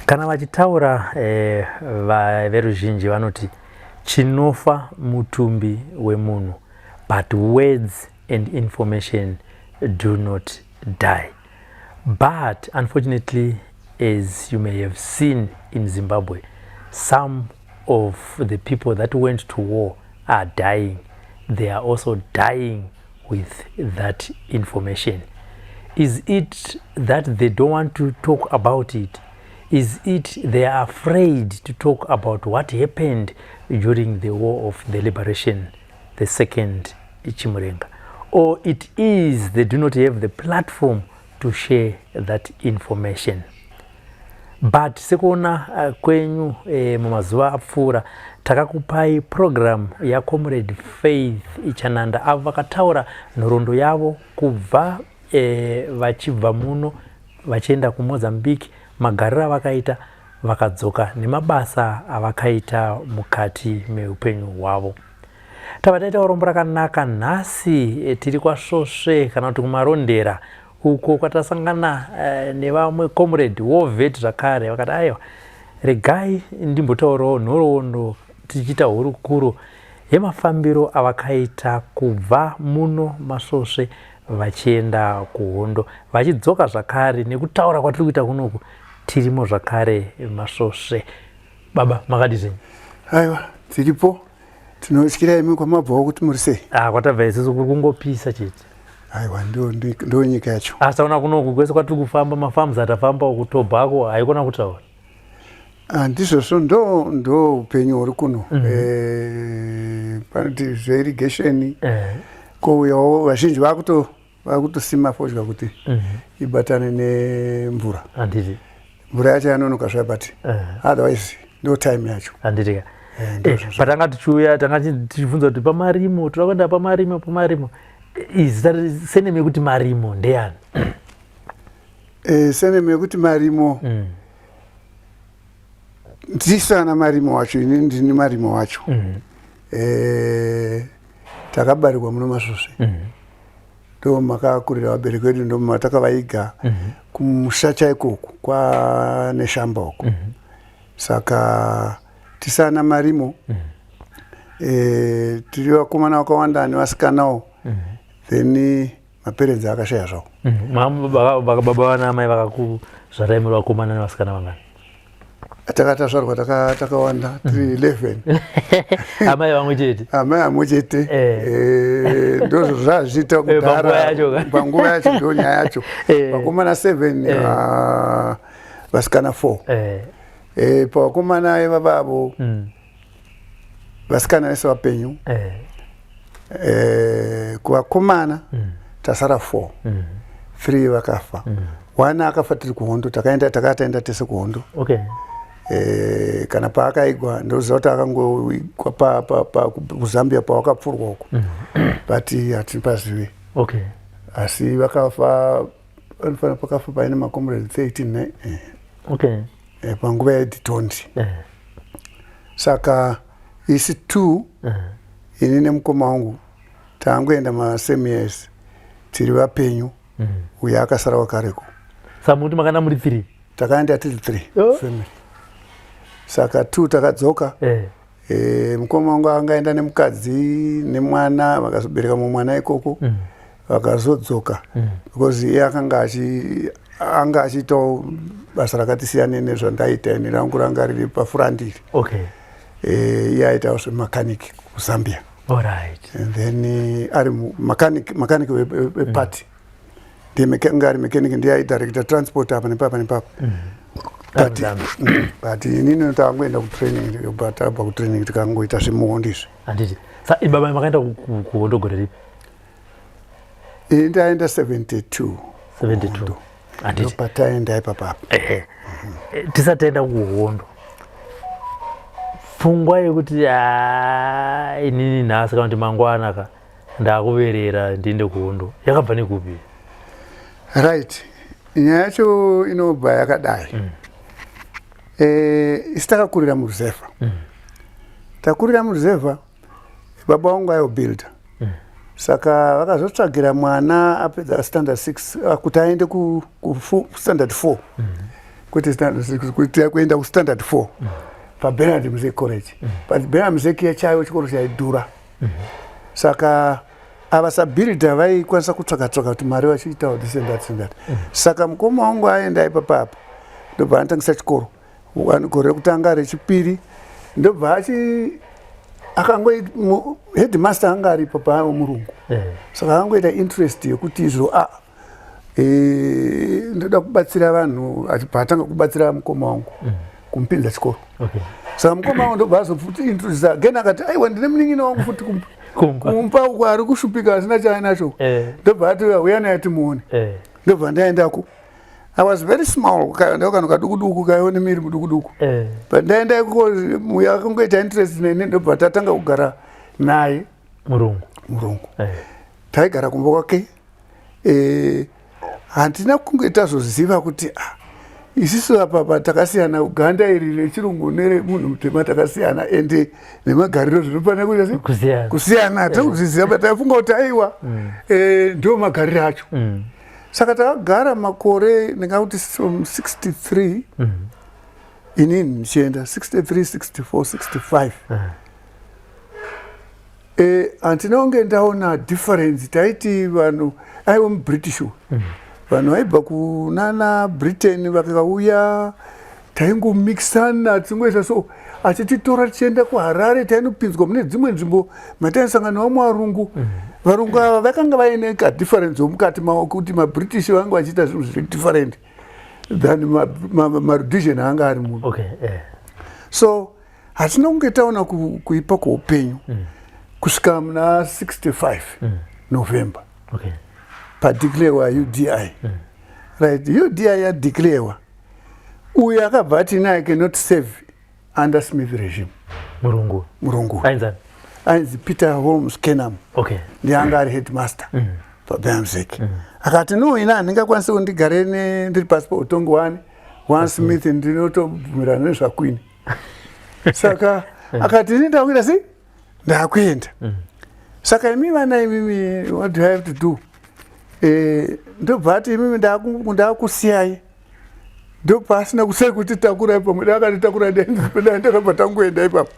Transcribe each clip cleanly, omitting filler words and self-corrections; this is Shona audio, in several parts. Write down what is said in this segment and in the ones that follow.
Kana vachitaura veruzhinji vanoti chinofa mutumbi wemunhu, but words and information do not die. But unfortunately, as you may have seen in Zimbabwe, some of the people that went to war are dying. They are also dying with that information. Is it that they don't want to talk about it? Is it they are afraid to talk about what happened during the war of the liberation, the second Chimurenga? Or it is they do not have the platform to share that information? But sekuona kwenyu mumazuva apfuura takakupai program yaComrade Faith Chananda, avo vakataura nhoroondo yavo kubva vachibva muno vachienda kuMozambique, magariro avakaita, vakadzoka nemabasa avakaita mukati meupenyu hwavo. Tava taita urombo rakanaka nhasi tiri kwaSvosve kana kuti kuMarondera uko kwatasangana nevamwe comrade war vet zvakare. Vakati aiwa, regai ndimbotaurawo nhoroondo tichiita hurukuro yemafambiro avakaita kubva muno maSvosve vachienda kuhondo, vachidzoka zvakare. Nekutaura kwatiri kuita kunoku, tirimo zvakare maSvosve. Baba, makadi zvenyu? Aiwa, tiripo. Tinotyira imi kwamabvawo kuti muri sei? Ah, kwatabva isusu kuri kungopisa chete. Aiwa, ndo nyika yacho. Asi taona kunoku kwese kwatiri kufamba, mafarms atafamba uku, tobacco haikona kutaura. Ah, ndizvozvo, ndo upenyu huri kuno. Panoti zveirrigation kouyawo vazhinji vakutosima fodya kuti ibatane nemvura. Handiti? Mvura yacho yanonoka zvayo, but otherwise ndo time yacho. Handiti ka? Ndozvozvo. Patanga tichiuya tanga tichibvunza kuti paMarimo, toda kuenda paMarimo. PaMarimo, izita surname yekuti Marimo ndeyani? Surname yekuti Marimo, ndisana Marimo wacho, ini ndini Marimo wacho. Takabarirwa muno maSvosve, ndo makakurira vabereki vedu, ndo matakavaiga kumusha chaikoku kwaNeshamba uko. Saka tisana Marimo. Tiri vakomana vakawanda nevasikanawo. Then maparents akashaya zvavo. Baba vana amai vakakuzvarai muri vakomana nevasikana vangani? Takatazvarwa takawanda, tiri 11. Amai vamwe chete? Amai amwe chete. Ndozvo zvazviita panguva yacho kudhara. Panguva yacho, ndo nyaya yacho. Vakomana 7, vasikana 4. Pavakomana ivavavo, vasikana vese vapenyu. Kuvakomana tasara 4, 3 vakafa, one akafa tiri kuhondo. Takaenda, takataenda tese kuhondo. Kana paakaigwa, ndoziva kuti akangoigwa kuZambia pawakapfurwa uko, but hatipazivi. Asi vakafa, vanofanira pakafa paine macomrade 13 ne panguva yedhitondi. Saka isi two, ini nemukoma wangu, taangoenda masame years, tiri vapenyu. Uyo akasara wakareko. Saka mukuti makanda muri three? Takaenda tiri three. Family. Saka two takadzoka. Mukoma wangu angaenda nemukadzi nemwana, vakazobereka mumwe mwana ikoko. Vakazodzoka because iye akanga anga achiitawo basa rakati siyane nezvandaita ini. Rangu ranga riri pafront iri. Iye aitawo zvemakaniki kuZambia. And then ari mechanic wepati, ndiye anga ari mechanic, ndiye aidirecta transport apa nepapa nepapa. But inini tangoenda kutraining, but tabva kutraining tikangoita zvemuhondo izvi. Handiti? Sa baba makaenda kuhondo gore ripi? Ini ndaenda 72. 72, handiti? Pataenda ipapapa. Ehe. Tisati taenda kuhondo, pfungwa yekuti, "Ah, inini nhasi kana kuti mangwana ka Ndakuverera ndiende kuhondo. Yakabva nekupi? Right, nyaya yacho inobva yakadai. Isi takakurira muruzevha. Takurira muruzevha, baba vangu aiwa builder. Saka vakazotsvagira mwana apedza standard 6 kuti aende ku standard 4, kwete standard 6, kuti kuenda kustandard 4 paBernard Mzeki College. But Bernard Mzeki chaiwo chikoro chaidhura, saka ava sabuilder vaikwanisa kutsvaka tsvaka kuti mari vachiitawo this and that and that. Saka mukoma wangu aenda ipapapo, ndobva anotangisa chikoro gore rekutanga, rechipiri, ndobva achi akango headmaster anga aripo paaiwo murungu. Saka akangoita interest yekuti izvo a ndoda kubatsira vanhu, achibva atanga kubatsira mukoma wangu kumupinza chikoro. Saka mukoma wangu ndobva azofuti introduce again, akati, "Aiwa, ndine munin'ina wangu futi kumba." Kumba uko ari kushupika asina chaainacho. Ndobva ati, "Uya naye timuone." Ndobva ndaendako. I was very small, ndokano kaduku duku kaiwo nemiri muduku duku. But ndaenda ikoko, uyo akangoita interest neni, ndobva tatanga kugara naye. Murungu? Murungu. Taigara kumba kwake. Handina kunge tazoziva kuti ah, isisu apa takasiyana, ganda iri rechirungu neremunhu mutema takasiyana, ende nemagariro zvinofanira kuita sei? Kusiyana. Kusiyana. Hatina kuzviziva, but taifunga kuti aiwa, ndo magariro acho. Saka takagara makore, ndingakuti from 63, inini ndichienda 63, 64, 65. Handina kunge ndaona difference. Taiti vanhu aiwa muBritish uyu, vanhu vaibva kunana Britain vakauya, taingomixana, tingoisa so achititora tichienda kuHarare, tainopinzwa mune dzimwe nzvimbo mataisangana nevamwe varungu. Varungu ava vakanga vaine kadifference mukati mavo, kuti maBritish vanga vachiita zvinhu zviri different than maRhodesian anga ari muno. So hatina kunge taona kuipa kweupenyu kusvika muna 65 November, padeclarewa UDI. Right, UDI yadeclarewa, uyu akabva ati, "I cannot serve under Smith regime." Murungu? Murungu. Ainzani? Ainzi Peter Holmes Kenham. Ndiye anga ari headmaster paBamsek. Akati, "No, ina handingakwanisi kuti ndigare ndiri pasi peutongi wani waSmith, ndinotobvumirana nezvaQueen." Saka akati, "Ini ndakuita sei? Ndakuenda. Saka imi vana imimi, what do I have to do?" Ndobva ati, "Imimi ndakusiyai." Ndopasina kusai kuti takurai pamwe, akati takurai, ndakabva tangoenda ipapo.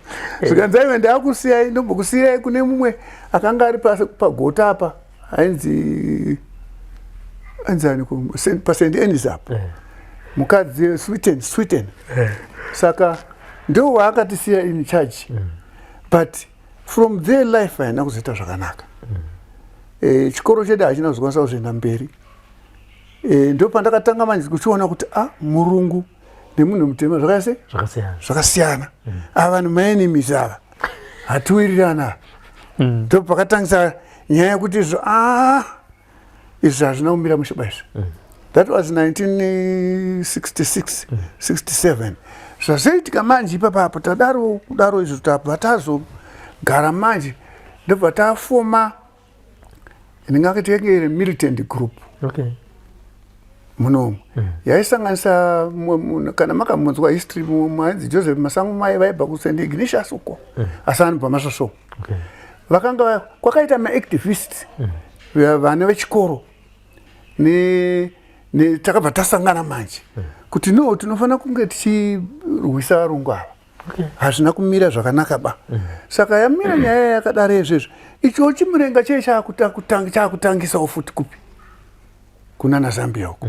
Zvikanzi, "Aiwa, ndakusiyai, ndombokusiyai kune mumwe akanga ari pagota apa, ainzi ainzi ani, paSt Annes apa, mukadzi Sweden Sweden." Saka ndo waakatisiya in charge. But from there life haina kuzoita zvakanaka. Chikoro chedu hachina kuzokwanisa kuzoenda mberi. Ndo pandakatanga manje kuchiona kuti a murungu nemunhu mutema zvakase Zvakasiyana. Zvakasiyana. Ava vanhu maenemies ava, hatiwirirana. Ndo pakatangisa nyaya yekuti izvo a izvi hazvina kumira mushe izvi. That was 1966, 67. Zvazoitika manje ipapapo, tadaro kudaro izvo, tabva tazogara manje, ndobva tafoma ndingati yange iri militant group munomu, yaisanganisa kana makamunzwa history, mwainzi Joseph Masango Mai, vaibva kuSt Ignatius uko, asi anobva Masvosvo. Vakanga kwakaita maactivist, vana vechikoro ne takabva tasangana manje kuti no, tinofanira kunge tichirwisa varungu ava. Hazvina kumira zvakanaka ba. Saka yamira nyaya yakadaro izvezvo, icho chimurenga chee chaakutangisawo futi kupi? Kunana Zambia uko.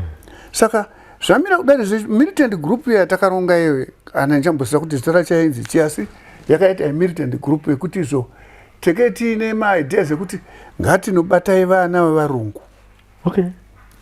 Saka zvamira kudari, militant group yatakaronga iyoyo, ana ndichamboziva kuti zita racho yainzi chii, asi yakaita militant group yekuti izvo teke tiine maideas ekuti ngatinobatai vana vevarungu.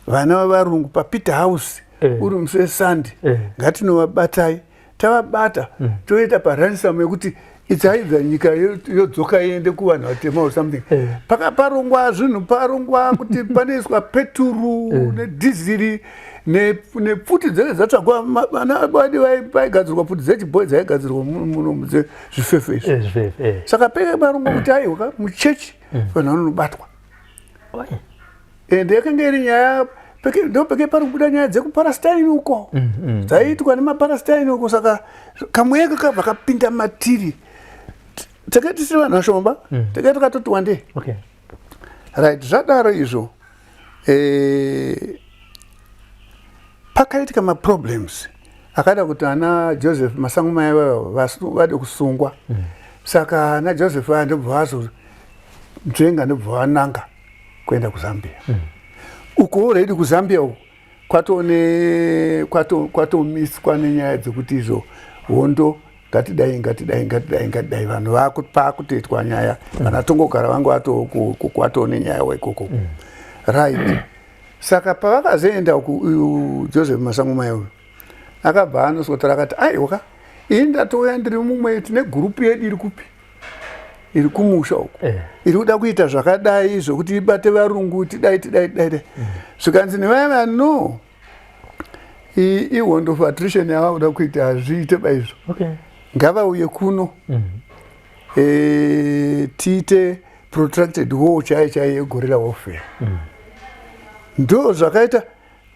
Vana vevarungu paPeter House, uri musi weSunday, ngatinovabatai. Tavabata, toita paransom yekuti itsaidza nyika yodzoka iende kuvanhu vatema or something. Paka parongwa zvinhu, parongwa kuti panoiswa peturu nedhiziri. Nepfuti dzenge dzatsvagwa, vana vadi vaigadzirwa pfuti dzechibhoi dzaigadzirwa muno zvifefe izvi. Zvifefe. Saka peke varungu kuti aiwa, muchechi vanhu vanonobatwa. Ende yakanga iri nyaya peke ndo peke pari kubuda nyaya dzekuPalestine uko dzaiitwa nemaPalestine uko. Saka kamweya kakabva kapinda matiri. Taka tisiri vanhu vashoma, taka takatoti wandei. Right, zvadaro izvo, pakaitika maproblems akada kuti ana Joseph Masango mai vavo vade kusungwa. Saka ana Joseph aya ndobva vazonzvenga, ndobva vananga kuenda kuZambia uko. Already kuZambia uko kwatone kwatomiswa nenyaya dzekuti izvo hondo, ngatidai, ngatidai, ngatidai, ngatidai. Vanhu pakutoitwa nyaya, vana tongogara vangu kwatoo nenyaya ikoko. Right, saka pavakazoenda uku, uyu Joseph Masango mai uyu akabva anosvotora akati, "Aiwa, ini ndatouya ndiri mumwe, tine gurupu yedu iri kupi, iri kumusha uku, iri kuda kuita zvakadai zvokuti ibate varungu, tidai, tidai, tidai dai." Zvikanzi nevaya vanhu, "No, ihondo of attrition yava kuda kuita, hazviite baizvo. Ngavauye kuno, tiite protracted war chaiyo chaiyo yeguerrilla warfare." Ndo zvakaita.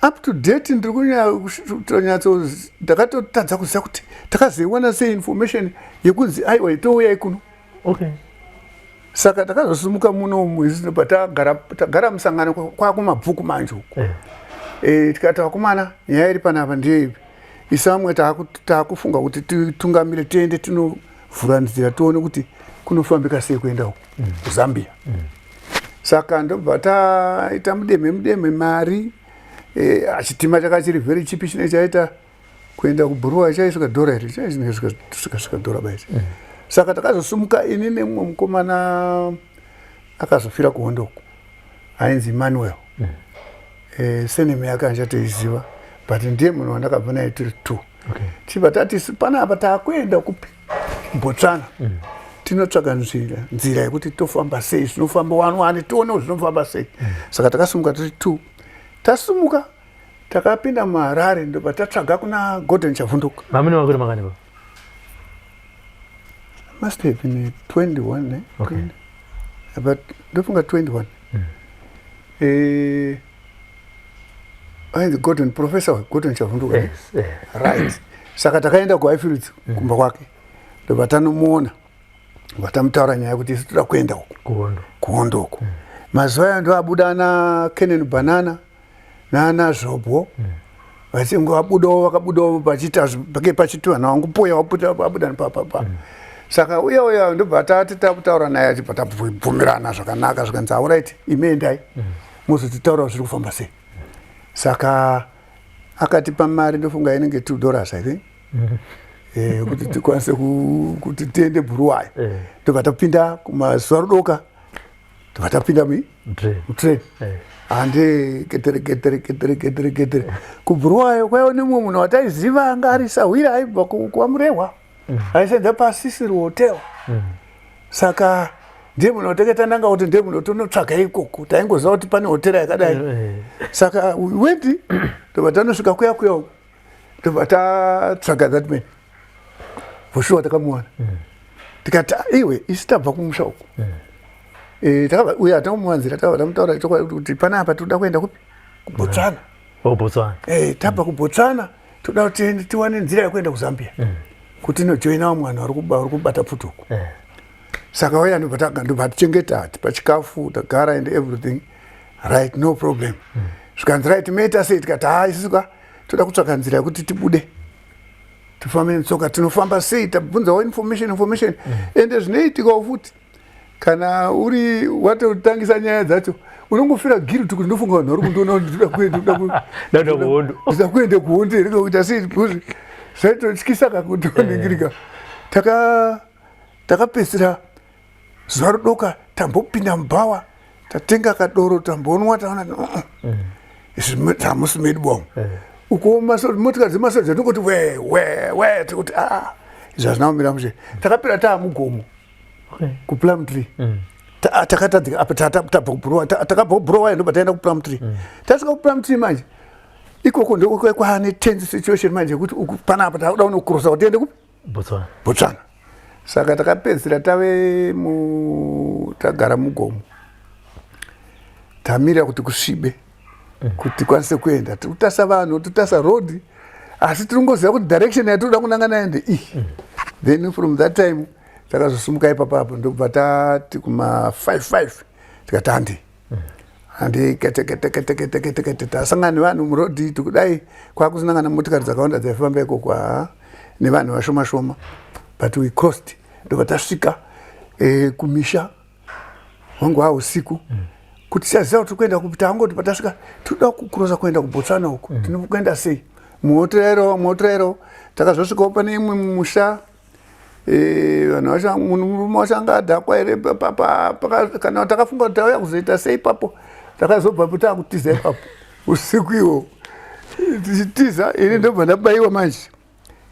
Up to date ndiri kunyatso ndakatotadza kuziva kuti takazoiwana sei information yekunzi aiwa, itouyai kuno. Saka takazosimuka muno patagara, tagara musangano kwakumabvuku manje uku. Tikati, "Vakomana, nyaya iri panapa ndeipi? Isamwe taakufunga kuti titungamire, tiende tinovhura nzira, tione kuti kunofambika sei kuenda uku kuZambia." Saka ndobva taita mudemhe mudemhe mari. Chitima chaka chiri very cheap, chine chaita kuenda kuBhuruwa chaisvika dhora here, chaisvika dhora baisi. Saka takazosimuka ini nemumwe mukomana akazofira kuhondo uku ainzi Emmanuel. Surname yake handichatoiziva, but ndiye munhu wandakabva naye tiri two. Tichibva tati panapa taakuenda kupi? Botswana. Tinotsvaga nzira yekuti tofamba sei, zvinofamba wani wani, tione kuti zvinofamba sei. Saka takasimuka tiri two. Tasimuka takapinda muHarare, ndobva tatsvaga kuna Gordon Chavunduka. Mamune makore makani pa? Must have been 21, eh? But ndofunga 21. Ainzi Gordon, Professor Gordon Chavunduka. Yes. Right, saka takaenda kuHighfields kumba kwake, ndobva tanomuona, vatamutaura nyaya yekuti isu toda kuenda uku kuhondo. Kuhondo uku. Mazuva ayo ndo abuda ana Kenan Banana naana Zvobwo, vachinge vabudawo, vakabudawo vachiita pake pachiti vanhu vangu poya vabuda, vabuda nepapapa. Saka uya uya ndobva tati takutaura naye, achibva tabvumirana zvakanaka. Zvikanzi, "Alright, imi endai, muzotitaurawo zviri kufamba sei." Saka akatipa mari, ndofunga inenge $2, I think, kuti tikwanise kuti tiende Bhuruwayo. Ndobva tapinda kumazuva rudoka, ndobva tapinda Train. Mutrain. Hande, ketere ketere ketere ketere ketere kuBhuruwayo. Kwaiva nemumwe munhu wataiziva anga ari sahwira, aibva kwaMurehwa, aisenza paSisiri Hotel. Saka ndiye munhu watenge tananga kuti ndiye munhu tonotsvaga ikoko. Taingoziva kuti pane hotera yakadai. Saka we went, ndobva tanosvika kuya kuya uko, ndobva tatsvaga that man. For sure takamuwana. Tikati, "Ah, iwe, isi tabva kumusha uku." Takabva uye hatakumuwanzira, takabva tamutaura chokwadi kuti panapa toda kuenda kupi? KuBotswana. Oh, Botswana. Tabva kuBotswana, toda kuti tiende tiwane nzira yekuenda kuZambia kuti tinojoina vamwe vanhu vari kubata pfuti uku. Saka uya ndobva tichengeta, tipa chikafu, tagara and everything. Right, no problem. Zvikanzi, "Right, moita sei?" Tikati, "Ha, isusu ka toda kutsvaka nzira yekuti tibude, tifambe netsoka. Tinofamba sei? Tabvunzawo information." Ende zvinoitikawo futi, kana uri watotangisa nyaya dzacho, unongofira guilty kuti ndofunga vanhu vari kundiona kuti ndoda kuenda Ndoda kuhondo. Ndoda kuenda kuhondo here, kuita sei? Because zvaitotyisa kakutoningirika. Takapedzisira zuva rodoka tambopinda mubhawa, tatenga kadoro, tambonwa, taona izvi hamusi medu bomo uko. Motikari dzemasoja tinongoti we we we, tikuti aa, izvi hazvina kumira mushe. Takapera taa mugomo kuPlumtree. Takatadzika apa, tabva kuBhuruwa, takabva kuBhuruwa ndobva taenda kuPlumtree. Tasvika kuPlumtree manje, Ikoko ndiko kwaane tense situation manje yekuti uku panapa takuda kunokurosa kuti tiende kupi? Botswana. Botswana. Saka takapedzisira tave mu tagara mugomo, tamirira kuti kusvibe kuti tikwanise kuenda. Tiri kutasa vanhu, totasa road, asi tiringoziva kuti direction yatinoda kunanga nayo ndeiyi. Then from that time takazosumuka ipapapo, ndobva tati kuma 55 tikati handi handi keteketeketeketekete. Tasangana nevanhu murodhi, tikudai kwakusina kana motikari dzakawanda dzaifamba ikoko, haa, nevanhu vashoma shoma, but we crossed, ndobva tasvika kumisha. Wangu wa usiku kuti tichaziva kuti kuenda kupi. Tangoti patasvika, toda kukurosa kuenda kuBotswana uku, tinokuenda sei? Muotirairo, muotirairo. Takazosvikawo pane imwe musha, vanhu vacho, munhu murume wacho anga adhakwa here kana takafunga kuti tauya kuzoita sei ipapo. Takazobvapo taakutiza ipapo usiku iwo. Tichitiza, ini ndobva ndabayiwa manje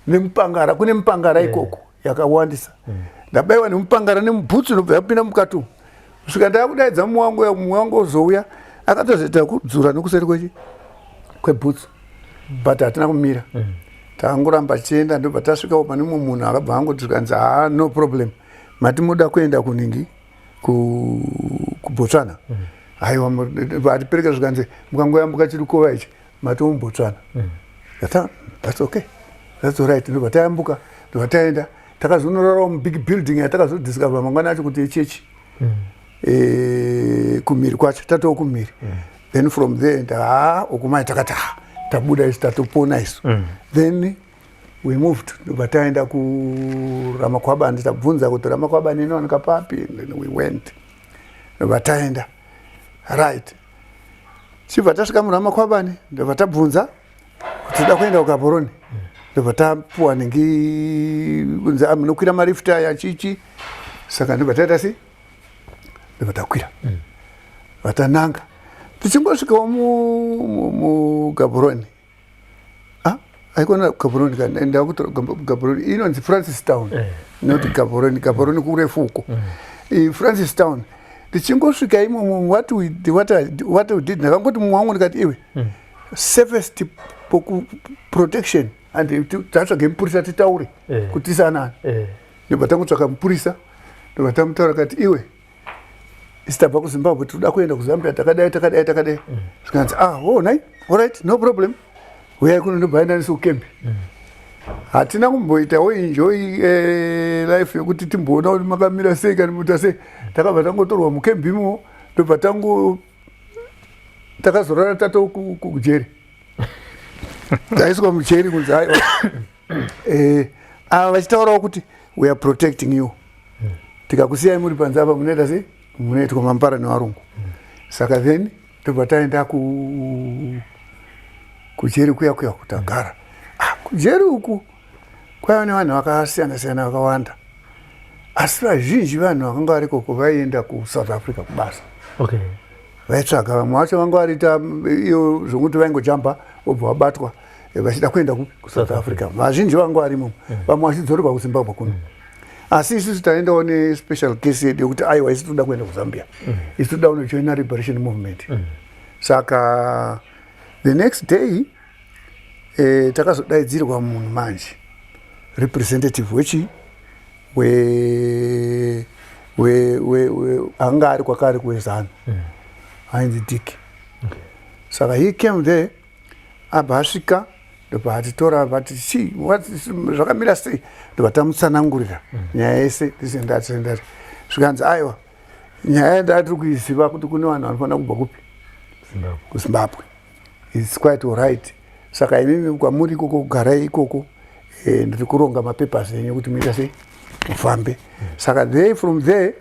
nemupangara. Kune mupangara ikoko yakawandisa. Ndabayiwa nemupangara nemubhutsu, ndobva yapinda mukati umu kusvika ndakudaidza mumwe wangu. Mumwe wangu ozouya, akatozoita kudzura nekuseri kwechi kwebhutsu, but hatina kumira, tangoramba tichienda. Ndobva tasvikawo pane mumwe munhu akabva angoti, zvikanzi, "Haa, no problem, mati muda kuenda kuningi, kuBotswana. Aiwa, atipereka." Zvikanzi, "Mukangoyambuka chirukova ichi, matoo muBotswana." Ndati, "That's okay, that's alright." Ndobva tayambuka, ndobva taenda. Takazonorarawo mubig building yatakazodiscover mangwana acho kuti ichechi. Kumhiri kwacho, tatoo kumhiri. Then from there haa, ukumai takati, ha, tabuda isu, tatopona isu. Then we moved, ndobva taenda kuRamakwabani. Tabvunza kuti Ramakwabani inowanika papi. Then we went, ndobva taenda, right. Chibva tasvika muRamakwabani, ndobva tabvunza kuti toda kuenda kuGaborone. Ndobva tapuwa ningi kunzi, "Ah, munokwira marift aya chichi." Saka ndobva taita sei? Ndobva takwira, vatananga. Tichingosvikawo muGaborone, ah, aikona Gaborone kana ndakutora Gaborone, inonzi Francis Town, not Gaborone. Gaborone kurefu uko. Francis Town. Tichingosvika imomo, what we did, ndakangoti mumwe wangu, ndikati, "Iwe, safest protection and tatsvage mupurisa titaure kuti tisanani." Ndobva tangotsvaka mupurisa, ndobva tamutaura kati, "Iwe, isi tabva kuZimbabwe, tinoda kuenda kuZambia, takadai, takadai, takadai." Zvikanzi, "Ah, oh, nai, alright, no problem, uyai kuno." Ndobva aenda nesu kukembi. Hatina kumboitawo enjoy life yekuti timboona kuti makamira sei kana muita sei. Takabva tangotorwa mukembi imomo, ndobva tango takazorara tato kujeri. Taiswa mujeri kunzi aiwa, ava vachitaurawo kuti, "We are protecting you. Tikakusiyai muri panze apa, munoita sei? Munoitwa mampara nevarungu." Saka then tobva taenda kujeri kuya kuya kutagara. Ah, kujeri uku kwaiva nevanhu vakasiyana siyana vakawanda, asi vazhinji vanhu vakanga vari ikoko vaienda kuSouth Africa kubasa. Vaitsvaga. Vamwe vacho vanga variita iyo zvokuti vaingojamba, vobva vabatwa, vachida kuenda kuSouth Africa. Vazhinji vanga varimo, vamwe vachidzorerwa kuZimbabwe kuno. Asi isusu taendawo nespecial case yedu yekuti aiwa, isu toda kuenda kuZambia, isu toda kunojoina liberation movement. Saka the next day takazodaidzirwa munhu manje, representative wechi we we we we anga ari kwakari kuweZANU, ainzi Dick. Saka he came there, abva asvika, ndobva atitora vati, "Chi, zvakamira sei?" Ndobva tamutsanangurira nyaya yese, this and that and that. Zvikanzi, "Aiwa, nyaya yandaa tiri kuiziva kuti kune vanhu vanofanira kubva kupi?" Zimbabwe. KuZimbabwe. "It's quite alright. Saka imimi kwamuri ikoko, kugarai ikoko. Ndiri kuronga mapapers enyu kuti muita sei, mufambe." Saka they from there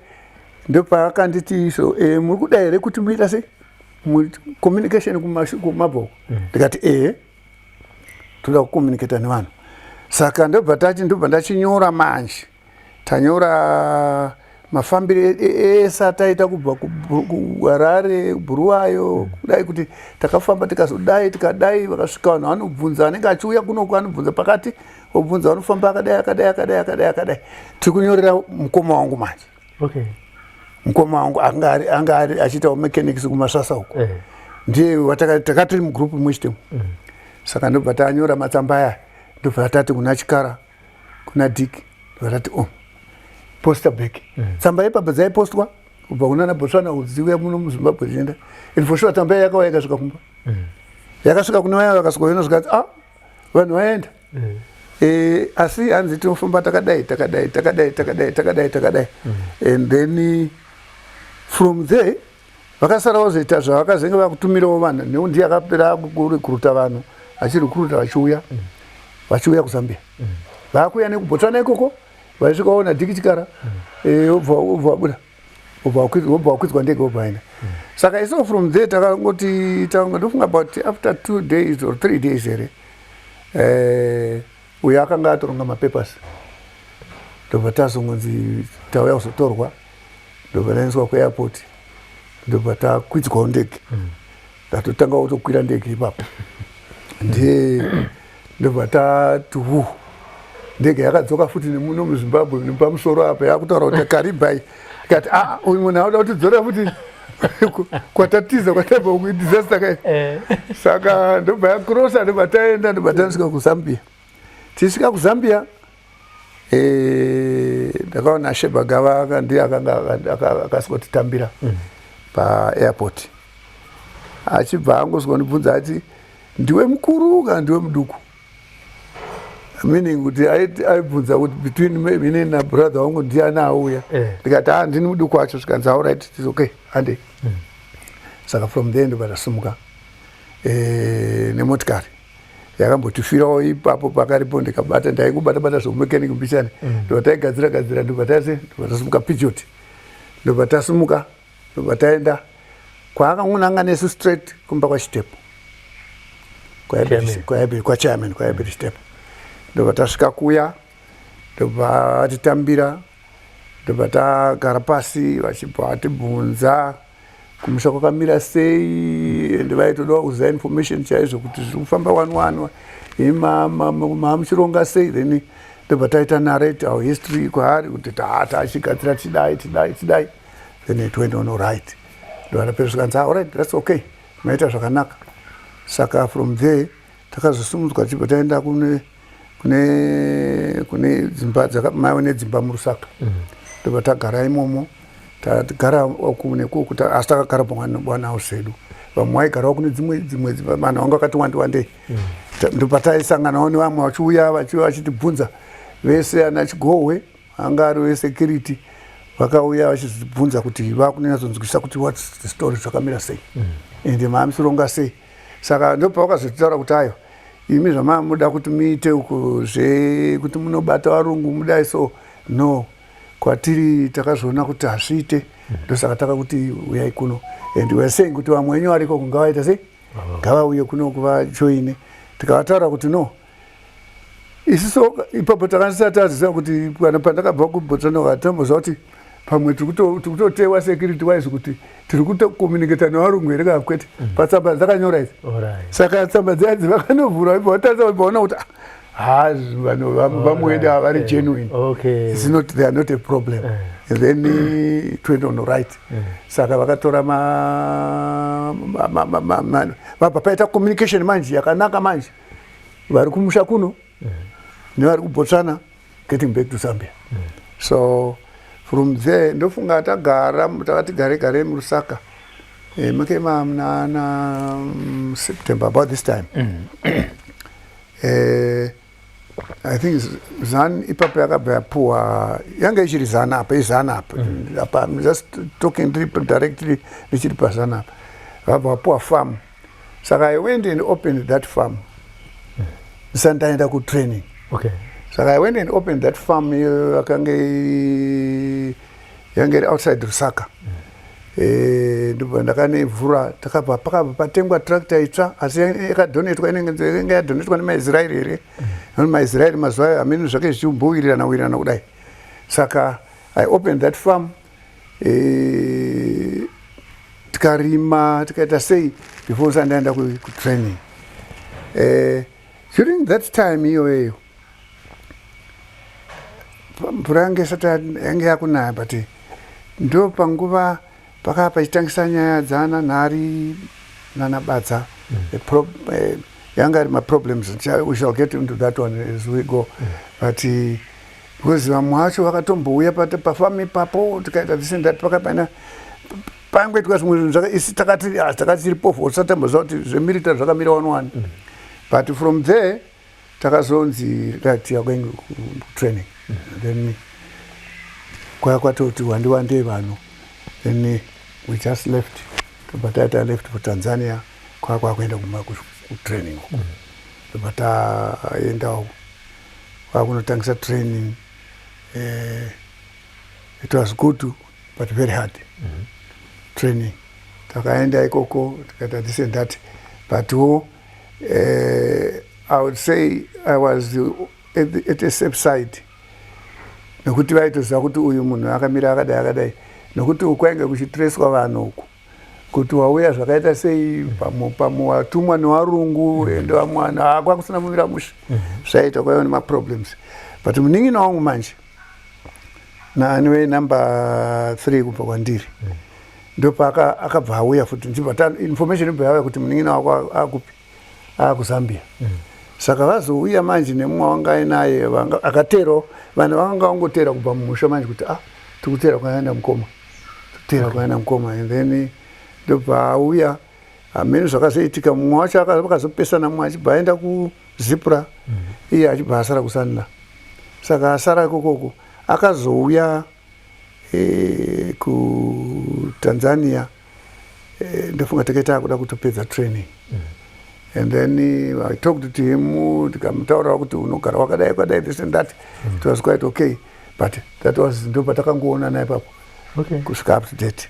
ndopaakanditi, "So muri kuda here kuti muita sei, communication kumabhoko?" Ndikati, "Ehe, toda kucommunicata nevanhu." Saka ndobva tati, ndobva ndachinyora manje, tanyora mafambiro ese ataita kubva kuHarare, Bhuruwayo, kudai kuti takafamba, tikazodai, tikadai. Vakasvika vanhu, vanobvunza anenge achiuya kunoku, anobvunza pakati, obvunza vanofamba akadai, akadai, akadai, akadai, akadai. Tiri kunyorera mukoma wangu manje. Mukoma wangu anga ari achiitawo mechanics kuMasasa uko. Ndiye takatiri mugroup mumwe chitemo. Saka ndobva tanyora matsamba aya, ndobva tati kuna Chikara, kuna Dick, ndobva tati, "Oh, posta back." Tsamba ipapa dzaipostwa kubva kunana Botswana dziuya muno muZimbabwe dzienda, and for sure tsamba iya yakauya, ikasvika kumba. Yakasvika kune vaya, vakasvika kuona, zvikati, "Ah, vanhu vaenda." Asi hanzi tinofamba takadai, takadai, takadai, takadai, takadai, takadai. And then from there vakasara vazoita zvavakazenge vakutumirawo vanhu, nekuti ndiye akapera kurecruita vanhu, achirecruita vachiuya, vachiuya kuZambia. Vakuuya nekuBotswana ikoko, vaisvika vaona Dick Chikara, obva vabuda, obva wakwidzwa ndege, obva vaenda. Saka iso from there takangoti, ndofunga about after 2 days or 3 days here, uyo akanga atoronga mapapers, ndobva tazongonzi tauya kuzotorwa, ndobva taendeswa kuairport, ndobva takwidzwawo ndege. Ndatotanga kutokwira ndege ipapo, ndiye ndobva tati hu, ndege yakadzoka futi nemuno muZimbabwe nepamusoro apa, yakutaura kuti Karibai. Tikati, "A, uyu munhu auda kutidzora futi kwatatiza, kwatabva kuidisaster kai." Saka ndobva yacrossa, ndobva taenda, ndobva tasvika kuZambia. Tisvika kuZambia, ndakaona Sheba Gava, ndiye akanga akasvikotitambira paairport. Achibva angosvika kundibvunza ati, "Ndiwe mukuru kana ndiwe muduku?" Meaning kuti aibvunza kuti between inini nabrother wangu ndiani auya. Ndikati, "A, ndini muduku wacho." Zvikanzi, "Alright, it's okay, hande." Saka from there ndobva tasumuka nemotikari yakambotifirawo ipapo pakaripo. Ndikabata, ndaingobata bata zvomumekaniki mbichani. Ndobva taigadzira gadzira, ndobva tase, ndobva tasumuka Peugeot, ndobva tasumuka, ndobva taenda kwaakangonanga nesu straight kumba kwaChitepo, kwachairman, kwaAlbert Chitepo. Ndobva tasvika kuya, ndobva vatitambira, ndobva tagara pasi, vachibva vatibvunza kumusha kwakamira sei. Ende vaitodawo kuziva information chaizvo kuti zviri kufamba wani wani, maamuchironga sei. Then ndobva taita narrate our history kwaari kuti tachigadzira, tidai, tidai, tidai. Then it went on right. Ndobva tapera, zvikanzi, "Alright, that's okay, maita zvakanaka." Saka from there takazosimudzwa, tichibva taenda kune dzimba maive nedzimba muRusaka. Ndobva tagara imomo, tagara nekuku, asi takagara pamwana zedu. Vamwe vaigarawo kune dzimwe dzimba, vanhu vanga vakati wandi wandei. Ndobva taisanganawo nevamwe vachiuya, vachitibvunza vese. Ana Chigohwe anga ari vesecurity, vakauya vachizibvunza kuti vakunyatsonzwisa kuti what's the story, zvakamira sei, ende maamisironga sei. Saka ndopavakazotaura kuti, "Ayo, imi zvamamuda kuti muite uku zvekuti munobata varungu mudai, so no, kwatiri takazviona kuti hazviite. Ndosaka takakuti uyai kuno, and we are saying kuti vamwe venyu variko kungavaita sei, ngavauye kuno kuvajoine." Tikavataura kuti no, isusu ipapo takasati taziva kuti kana pandakabva kuBotswana tamboziva kuti pamwe tiri kutotewa security wise, kuti tiri kutocommunicata nevarungu here kana kwete, patsamba dzakanyora idzi. Saka tsamba dziyadzi vakanovhura, ibva vatarisa, vaona kuti, "Ha, vanhu vamuende ava vari genuine." It's not, they are not a problem. And then it went on right. Saka vakatora, vabva paita communication manje yakanaka manje, vari kumusha kuno nevari kuBotswana, getting back to Zambia. So from there ndofunga tagara, takati gare gare muRusaka, make munana September about this time. I think ZAN ipapo yakabva yapuwa, yanga ichiri ZAN apa, iZAN apa. Apa I'm just talking directly ndichiri paZAN apa, vabva vapuwa farm. Saka I went and opened that farm ndisati ndaenda kutraining. Saka I went and opened that farm iyo yakange yange iri outside Rusaka. Ndobva ndakanevhura, takabva, pakabva patengwa tractor itsva, asi yakadonatwa, inenge yange yadonatwa nemaIsraeri here. Mm. MaIsraeri mazuva ayo hamene zvake zvichimbowirirana wirirana kudai. Saka I opened that farm, tikarima, tikaita sei before ndisati ndaenda kutraining. During that time iyoyeyo mvura yange isati yange yakunaya, but ndo panguva pakaa pachitangisa nyaya dzana Nhari nana Badza. Yanga ari maproblems. We shall get into that one as we go. But because vamwe vacho vakatombouya pafamu ipapo, tikaita this and that, pakapaina pangoitwa zvimwe zvinhu isi takati, ah, takati tiri pofu, tisatamboziva kuti zvemilitary zvakamira one one. But from there takazonzi, right, you are going kutraining. Then kwaya kwatoti wandi wandei vanhu, then we just left, tobva taita left for Tanzania, kwaya kwakuenda kutraining uko. Tobva taendawo kwakunotangisa training. It was good but very hard training. Takaenda ikoko, tikaita this and that, but wo I would say I was at a safe side, nekuti vaitoziva kuti uyu munhu akamira akadai akadai, nekuti kwainge kuchitreswa vanhu uku kuti wauya zvakaita sei, pamwe pamwe watumwa nevarungu, ende vamwe vanhu hakwakusina kumira mushe, zvaita kwaiva nemaproblems. But munin'ina wangu manje naaniwe number 3 kubva kwandiri, ndopa akabva auya futi, ndibva information ibva yauya kuti munin'ina wako akupi, akuzambia. Saka vazouya manje nemumwe wanga ainaye akaterawo, vanhu vakanga vangotera kubva mumusha manje kuti, ah, tikutera kwaenda mukoma, tikutera kwaenda mukoma. And then ndobva auya, hamene zvakazoitika, mumwe wacho vakazopesana, mumwe achibva aenda kuZIPRA, iye achibva asara kuSANLA. Saka asara ikokoko, akazouya kuTanzania, ndofunga takaita kuda kutopedza training. And then I talked to him, tikamutaurira kuti unogara wakadai wakadai, this and that. It was quite okay, but that was ndo patakangoonana ipapo. Kusvika up to date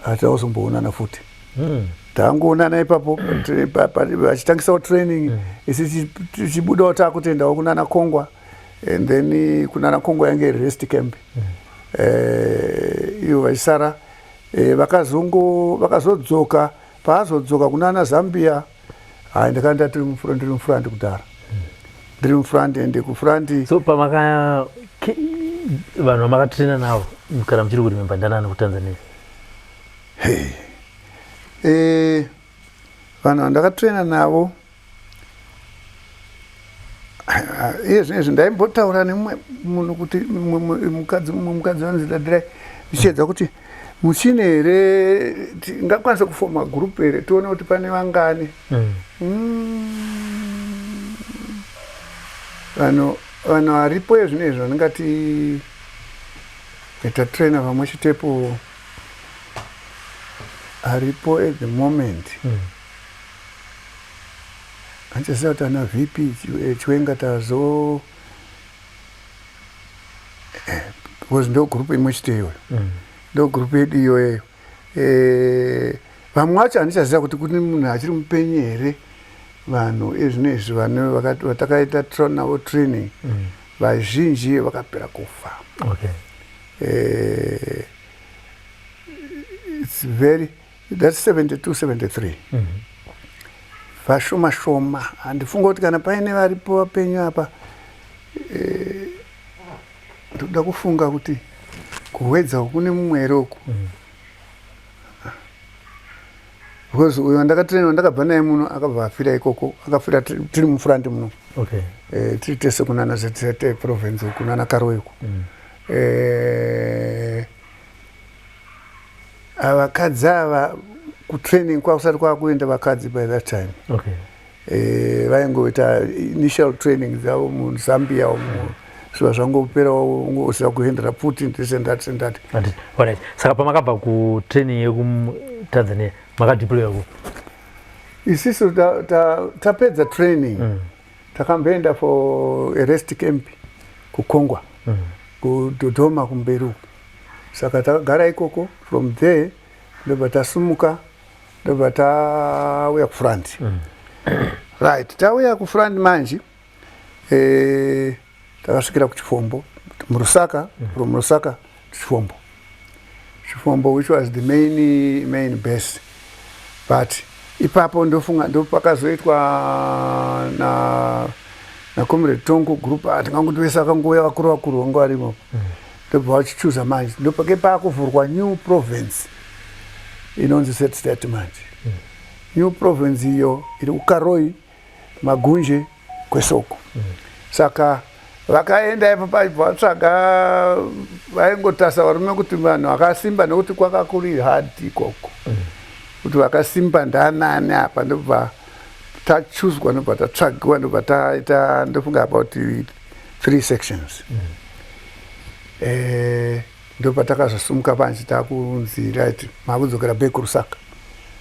hatina kuzomboonana futi. Tangoonana ipapo vachitangisawo training, isi tichibudawo taakutoendawo kunana Kongwa. And then kunana Kongwa yange iri rest camp. Ivo vachisara, vakazongo vakazodzoka, paazodzoka kunana Zambia, hai, ndakanga ndiri mufront kudhara, ndiri mufront, ende kufront. So pamaka vanhu vamakatraina navo kana muchiri kuremember, ndanani kuTanzania? Hey. Vanhu vandakatraina navo iye zvinezvi, ndaimbotaura nemumwe munhu kuti mumwe mukadzi vanonzi Dadirai, ndichiedza kuti muchine here, tingakwanisa kufoma group here, tione kuti pane vangani. Vanhu varipo ezvinezvi vanongati tatraina pamwe chetepo aripo at the moment, handichaziva kuti ana VP Chiwenga tazo, because ndo group imwe chete iyoyo, ndo group yedu iyoyo. Vamwe vacho handichaziva kuti kune munhu achiri mupenyu here. Vanhu ezvinezvi vane vatakaita navo training, vazhinji vakapera kufa. It's very, that's 72, 73. Vashoma shoma, handifunga kuti kana paine varipo vapenyu apa. Ndoda kufunga kuti kuHwedza uku kune mumwe here uku, because uyo wandakatraina, wandakabva naye muno, akabva afira ikoko, akafira tiri mufront muno. Tiri tese kunana ZZ province uku, kunana Karoi uku. Vakadzi ava kutraining kwakusati kwakuenda vakadzi by that time. Vaingoita initial training dzavo muZambia umu, zviva zvangopera, ungosiya kuendera futi, this and that and that. Alright. Saka pamakabva kutraining yekuTanzania, makadeploya ku? Isisu tapedza training, takamboenda for a rest camp kuKongwa, kuDodoma kumberi uku. Saka takagara ikoko, from there ndobva tasumuka, ndobva tauya kufront. Right, tauya kufront manje, takasvikira kuChifombo muRusaka. From Lusaka to Chifombo, Chifombo which was the main base. But ipapo ndofunga ndopakazoitwa na nacomrade Tongo group, atingangoti vese vakangouya, vakuru vakuru vanga varimo, ndobva vachichuza manje, ndopake paakuvhurwa new province inonzi Third State manje. New province iyo iri kuKaroi. Magunje kwesoko. Saka vakaenda ipo paibva vatsvaga, vaingotasa varume kuti vanhu vakasimba, nekuti kwaka kuri hard ikoko, kuti vakasimba ndanani apa. Ndobva tachuzwa, ndobva tatsvagiwa, ndobva taita, ndofunga about three sections. Ndobva takazosumuka panji, takunzi, "Right, makudzokera back kuRusaka."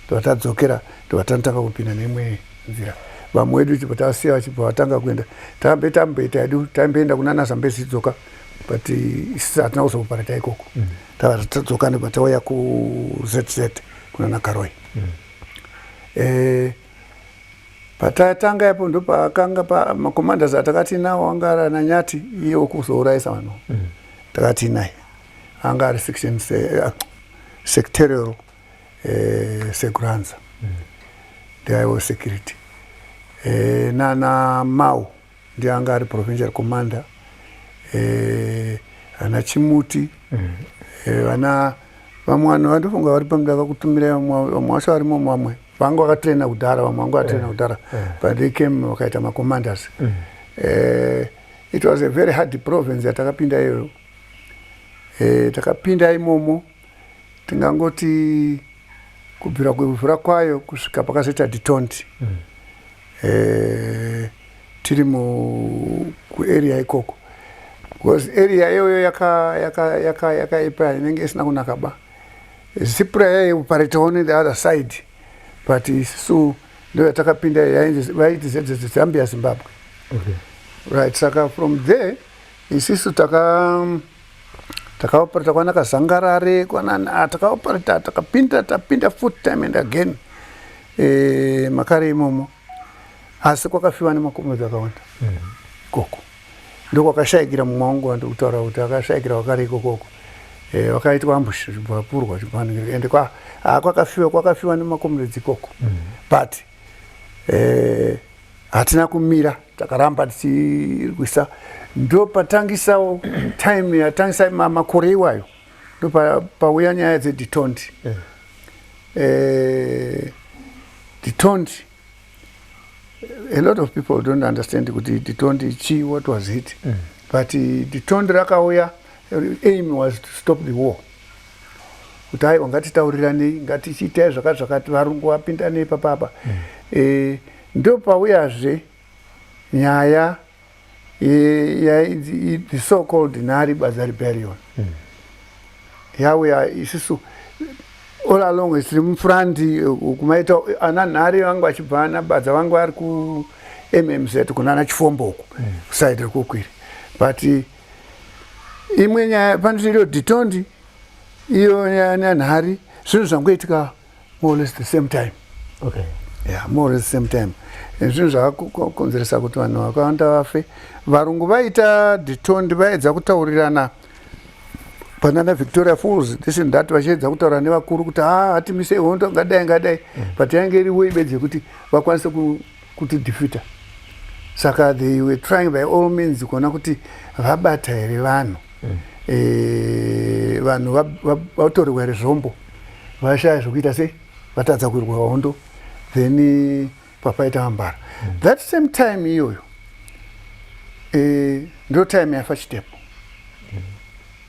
Ndobva tadzokera, ndobva tanotanga kupinda neimwe nzira. Vamwe vedu chibva tasiya, vachibva vatanga kuenda. Tambe tamboita hedu, taimboenda kunana Zambezi idzoka, but isusu hatina kuzoparata ikoko. Tava tadzoka, ndobva tauya kuZZ kunana Karoi. Patatanga ipo, ndopakanga macommanders atakati nawo anga ari ana Nyati, iye wekuzourayisa vanhu. Takati naye anga ari section secretarial seguranza, ndiaiwo security, nana Mau ndiye anga ari provincial commander, ana Chimuti, vana vamwe vanhu vandofunga vari pamudaka kutumira. Vamwe vacho varimo, vamwe vanga vakatraina kudhara, vamwe vanga vakatraina kudhara, but they came vakaita macommanders. It was a very hard province yatakapinda iyoyo. Takapinda imomo, tingangoti kubvira kuvhura kwayo kusvika pakazoita detente, tiri kuarea ikoko, because area iyoyo yakaipa, inenge isina kunaka ba. ZIPRA yaioperatawo on the other side, but isusu ndo yatakapinda, vaiti ZZ, Zambia Zimbabwe. Right, saka from there isisu takaoperata kwana Kazangarare, kwana takaoperata, takapinda, tapinda full time and again, makare imomo. Asi kwakafiwa nemakomedzi akawanda ikoko. Ndokwakashayikira mumwe wangu wandikutaura kuti akashayikira wakare ikokoko. Wakaitwa ambush, chibva chibva, ende kwakafiwa, kwakafiwa nemakomedzi ikoko. But hatina kumira, takaramba tichirwisa. Ndo patangisawo time yatangisa makore iwayo, ndo pauya nyaya dzedetente. Detente, a lot of people don't understand kuti detente chi, what was it? But detente rakauya, aim was to stop the war, kuti aiwa, ngatitauriranei, ngatichiitai zvakati zvakati, varungu vapinda neipapapa. Ndo pauyazve nyaya yainzi the so called Nhari Badza rebellion. Yauya, isusu all along tiri mufront kumaita ana Nhari vangu vachibva, ana Badza vangu vari kuMMZ kunana Chifombo uku, kuside rekukwiri. But imwe nyaya panotiriyo detente iyo naNhari, zvinhu zvangoitika more or less the same time. Yeah, more or less the same time. Zvinhu zvakakonzeresa kuti vanhu vakawanda vafe. Varungu vaita detente, vaedza kutaurirana panana Victoria Falls, this and that, vachiedza kutaura nevakuru kuti ha, hatimisei hondo, ngadai ngadai. But yange iri way bedzi yekuti vakwanise kutidefeata. Saka they were trying by all means kuona kuti vabata here vanhu. Vanhu vatorerwa here zvombo, vashaya zvokuita sei, vatadza kurwa hondo, then papaita mambara. That same time iyoyo, ndo time yafa Chitepo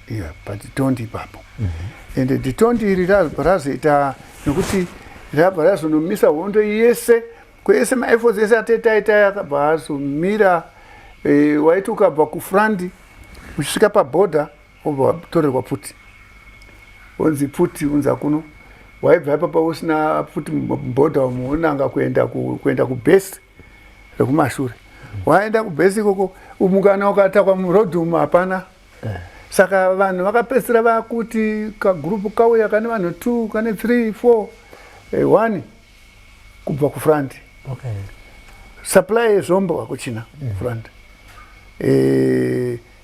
iyo padetente ipapo. Ende detente iri rabva razoita nekuti rabva razonomisa hondo yese kwese, maefforts ese atetaita akabva azomira. Waiti ukabva kufront uchisvika pabhodha, wobva watorerwa pfuti, onzi pfuti unza kuno. Waibva ipapa usina pfuti mubhodha umu, unanga kuenda kubhesi rekumashure. Waenda kubhesi ikoko, mukana ukatakwa murodhi umu, hapana. Saka vanhu vakapedzisira vakuti kagurupu kauya kane vanhu 2, kane 3, 4, 1 kubva kufront. Supply yezvombo hakuchina front.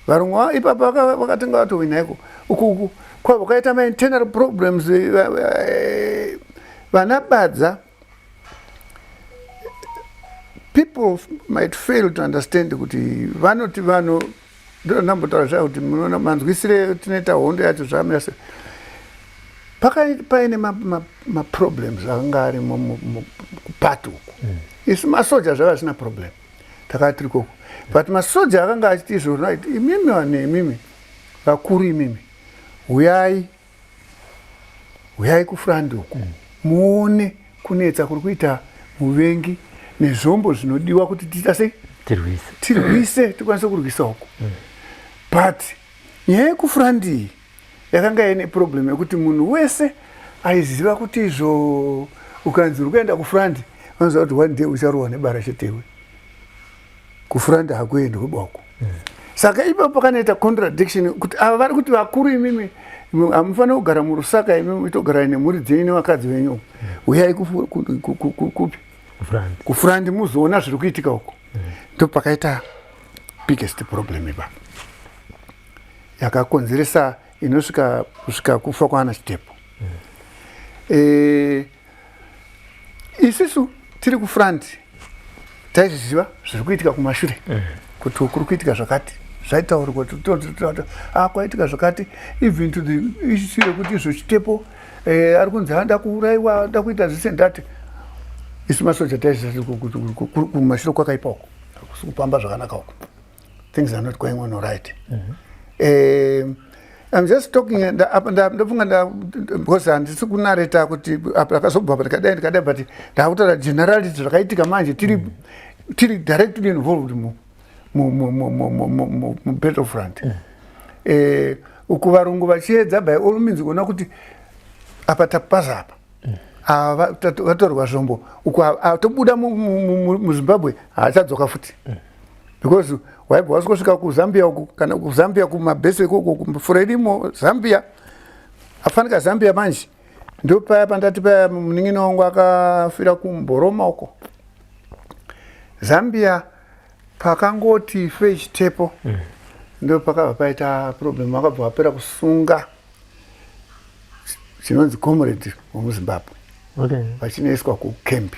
Varungu ipapa vakatenga vatowina iko uku kwabva kwaita mainternal problems. Vana Badza, people might fail to understand kuti vanoti vanhu, ndonambotaura zvaya kuti munoona manzwisire tinoita hondo yacho zvakamira sei. Paine maproblems akanga arimo. part uku. Isu masoja zvava zvisina problem, takava tiri koko, but masoja akanga achiti izvo, right, imimi vanhu, imimi vakuru, imimi huyai, huyai kufront uku, muone kunetsa kuri kuita muvengi nezvombo zvinodiwa kuti tiita sei? Tirwise. Tirwise, tikwanise kurwisa uku. But nyaya yekufront iyi yakanga ine problem yekuti munhu wese aiziva kuti izvo ukanzi uri kuenda kufront, vanoziva kuti one day ucharohwa nebara chetewe. Kufront hakuendwi boko. Saka ipapo pakanoita contradiction kuti ava vari kuti, vakuru imimi hamufaniri kugara muRusaka, imimi itogarai nemhuri dzenyu nevakadzi venyu, uyai kupi? Front. Kufront, muzoona zviri kuitika uko. Ndo pakaita biggest problem ipapo yakakonzeresa inosvika kusvika kufa kwaana Chitepo. Isusu tiri kufront taizviziva zviri kuitika kumashure, kuti kuri kuitika zvakati, zvaitaurwa kuti kwaitika zvakati, even to the issue yekuti izvo Chitepo ari kunzi anda kuurayiwa, anda kuita zvese. Ndati isu masoja taizviziva kuti kumashure kwakaipa uko, hakusi kupamba zvakanaka uko, things are not going on right. I'm just talking apa ndofunga because handisi kunarrate kuti apa akazobva apa ndikadai ndikadai, but ndakutaura generality zvakaitika. Manje tiri directly involved mu battlefront. Uku varungu vachiedza by all means kuona kuti apa tapaza apa, ava vatorwa zvombo uku, tobuda muZimbabwe, haachadzoka futi, because waibva wasvika kuZambia uku, kana kuZambia kumabhesi ikoko, kuFrelimo, Zambia, afanika Zambia. Manje ndo paya pandati paya munin'ina wangu akafira kuMboroma uko Zambia. Pakangoti feChitepo, ndo pakabva paita problem, vakabva vapera kusunga chinonzi comrade wemuZimbabwe, vachinoiswa kukembi.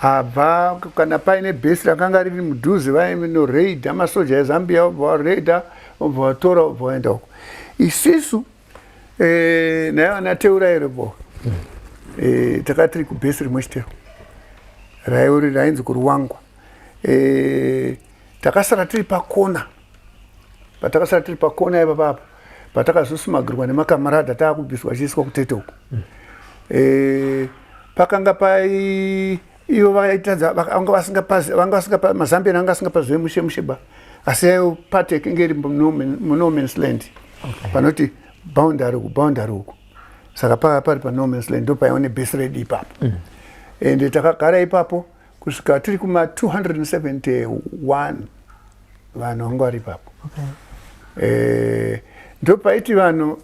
Abva kana paine bhesi rakanga riri mudhuze, vainoraida masoja eZambia, vobva varaida, vobva vatora, vobva vaenda uko. Isisu naye vana Teurairepo takati tiri kubhesi rimwe chitero rairi rainzi kuRuwangwa. Takasara tiri pakona. Patakasara tiri pakona ipapapo, patakazosmugglwa nemakamarada, taakubviswa achiiswa kuTete uko. Pakanga pai ivo vaitadza, vanga vasingapazi, vanga vasinga maZambian anga asingapazive mushe mushe ba, asi yaivo part yakinge iri muno man's land, panoti boundary uku, boundary uku. Saka pava pari pano man's land, ndo paiva nebhesi redu ipapo. Ende takagara ipapo kusvika tiri kuma 271 vanhu vanga vari ipapo. Ndo paiti vanhu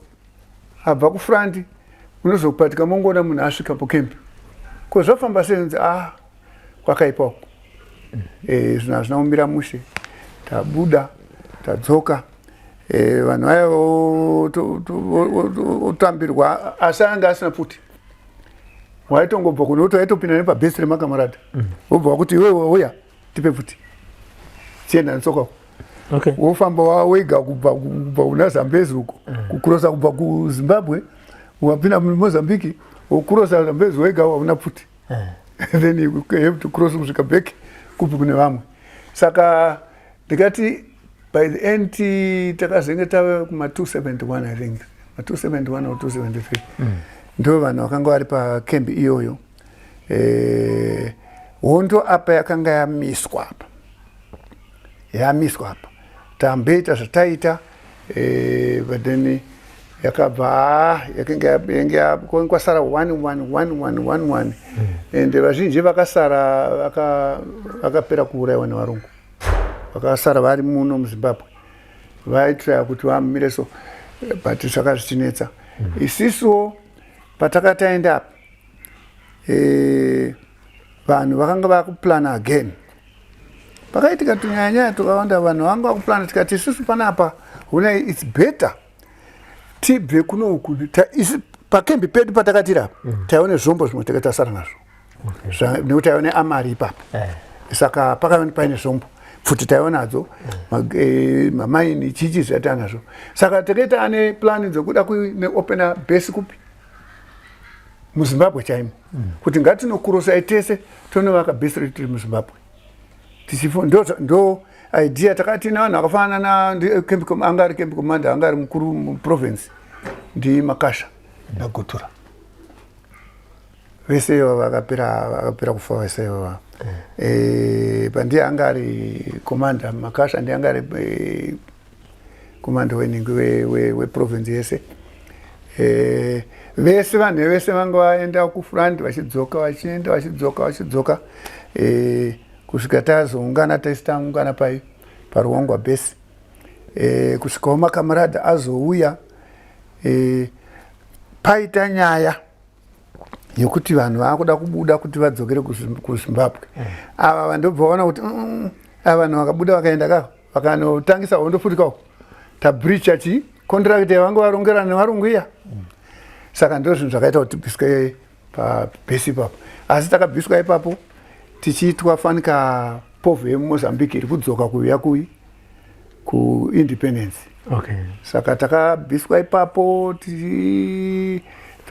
abva kufront, unozopatika mongoona munhu asvika pokembi, ko zvafamba sei? Nzi a kwakaipa uko. Zvinhu hazvina kumira mushe. Tabuda, tadzoka, vanhu vaya otambirwa, asi anga asina pfuti. Waitongobva kunoti waitopinda nepabhesi remakamarada, wobva wakuti, iwewe uya tipe pfuti, chienda netsoka uko. Wofamba wega kubva kuna Zambezi uko, kucrossa kubva kuZimbabwe, wapinda muMozambique, wocrossa Zambezi wega, wauna pfuti. Then you have to cross kusvika back kupi kune vamwe. Saka ndikati by the end takazenge tave kuma 271, I think ma 271 or 273, ndo vanhu vakanga vari pakembi iyoyo. Hondo apa yakanga yamiswa apa, yamiswa apa, tamboita zvataita, but then yakabva yakanga kwasara 1 1 1 1 1 1, and vazhinji vakasara vakapera kuurayiwa nevarungu. Vakasara vari muno muZimbabwe vaitraya kuti vamire so, but zvaka zvichinetsa. Isisuwo patakataenda apa, vanhu vakanga vakuplana again. Pakaitika tunyaya tukawanda, vanhu vanga vakuplana. Tikati isusu panapa hunai, it's better tibve kunoku. Isu pakembi pedu patakatira apa, taione zvombo zvimwe tanga tasara nazvo, nekuti taiva neamari ipapo. Saka pakava paine zvombo, pfuti taiva nadzo, mamaini, chichi zvataa nazvo. Saka takaita ane plan dzekuda kuneopena base kupi? muZimbabwe chaimo, kuti ngatinokurosai tese, tonovaka base redu tiri muZimbabwe. Ndo idea takati nevanhu vakafanana na anga ari camp commander, anga ari mukuru muprovince, ndiMakasha naGutura. Vese ivava vakapera kufa vese ivava. Pandiye anga ari commander, Makasha ndiye anga ari commander weningi weprovince yese. Vese vanhu vese vanga vaenda kufront, vachidzoka, vachienda, vachidzoka, vachidzoka, kusvika tazoungana tese, taungana pai paRuwangwa base, kusvikawo makamarada azouya. Paita nyaya yekuti vanhu vaakuda kubuda kuti vadzokere kuZimbabwe. Ava vandobva vaona kuti ava vanhu vakabuda vakaenda ka, vakanotangisa hondo futi kako, tabreacha chi contract yavanga varongerana nevarungu iya. Saka ndo zvinhu zvakaita kuti tibviswe pabhesi ipapo. Asi takabviswa ipapo tichiitwa fanika povho yemuMozambique iri kudzoka kuuya kui kuindependence. Saka takabviswa ipapo,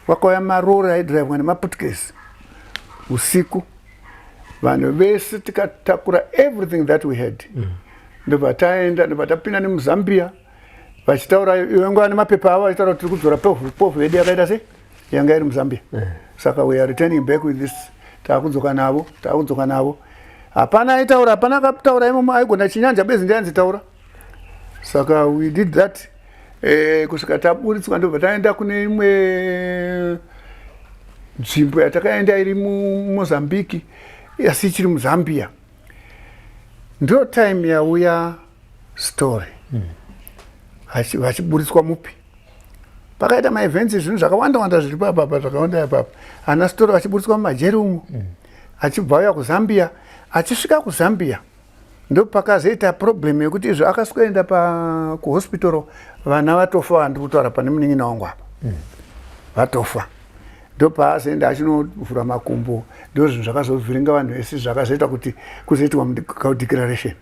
kwakauya marori aidhiraivwa nemaPortuguese usiku, vanhu vese tikatakura everything that we had. Ndobva taenda, ndobva tapinda nemuZambia, vachitaura ivenguva nemapepa avo, vachitaura kuti tiri kudzora povho yedu yakaita sei, yanga iri muZambia. Saka we are returning back with this, taakudzoka navo, taakudzoka navo. Hapana aitaura, hapana akataura imomo aigona Chinyanja bezi, ndianzi taura. Saka we did that kusvika taburitswa, ndobva taenda kune imwe nzvimbo yatakaenda iri muMozambiki asi ichiri muZambia. Ndo time yauya story vachiburitswa mupi, pakaita maevents, zvinhu zvakawanda wanda zviri papapa, zvakawanda ipapa. Ana story vachiburitswa mumajeri umo, achibva auya kuZambia. Achisvika kuZambia, ndo pakazoita problem yekuti izvo akaswenda kuhospital, vana vatofa. Vandiri kutaura pane munin'ina wangu apa, vatofa. Ndo paazoenda achinovhura makumbo. Ndo zvinhu zvakazovhiringa vanhu vese, zvakazoita kuti kuzoitwa declaration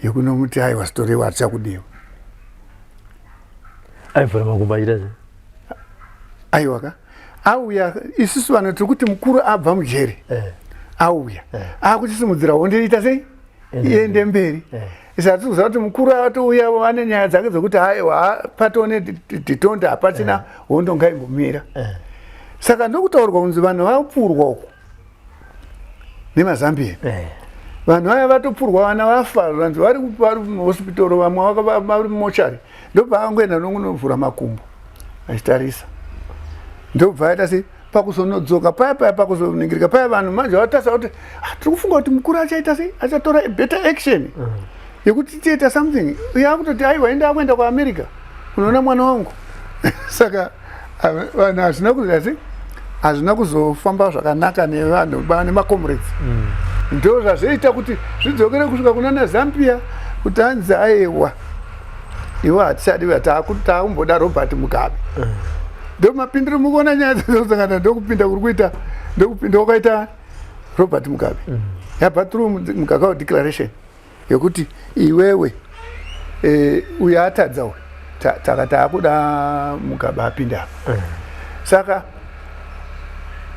yekunomuti, "Aiwa, story hatichakudiwa." Aivhura makumbo achiita sei? Aiwa ka, auya, isusu vanhu tiri kuti mukuru abva mujeri, auya akuchisimudzira hondo, ita sei, iende mberi. Isati kuziva kuti mukuru atouya ane nyaya dzake dzekuti aiwa, patone détente, hapachina hondo, ngaimbomira. Saka ndokutaurwa kunzi vanhu vapfurwa uku nemaZambia. Vanhu vaya vatopfurwa, vana vafa, vanzi vari muhospital, vamwe vari mumochari. Ndobva angoenda nongunovhura makumbo achitarisa, ndobva aita sei, pakuzonodzoka paya paya, pakuzoningirika paya, vanhu manje vatarisa kuti, "Ah, tiri kufunga kuti mukuru achaita sei, achatora better action yekuti tiita something." Yakutoti, "Aiwa, enda akuenda kuAmerica kunoona mwana wangu." Saka vanhu hazvina kuzi hazvina kuzofamba zvakanaka nevanhu, nemacomrades. Ndo zvazvoita kuti zvidzokere kusvika kunana Zambia, kuti anzi, "Aiwa, iwe hatichadi, taakumboda Robert Mugabe." Ndo mapindiro mukuona nyaya dzozosangana, ndokupinda kuri kuita, ndokupinda kwakaita Robert Mugabe. Yabva through Mgagao Declaration yekuti iwewe, uyo atadza uyu, taka taakuda Mugabe apinda apa. Saka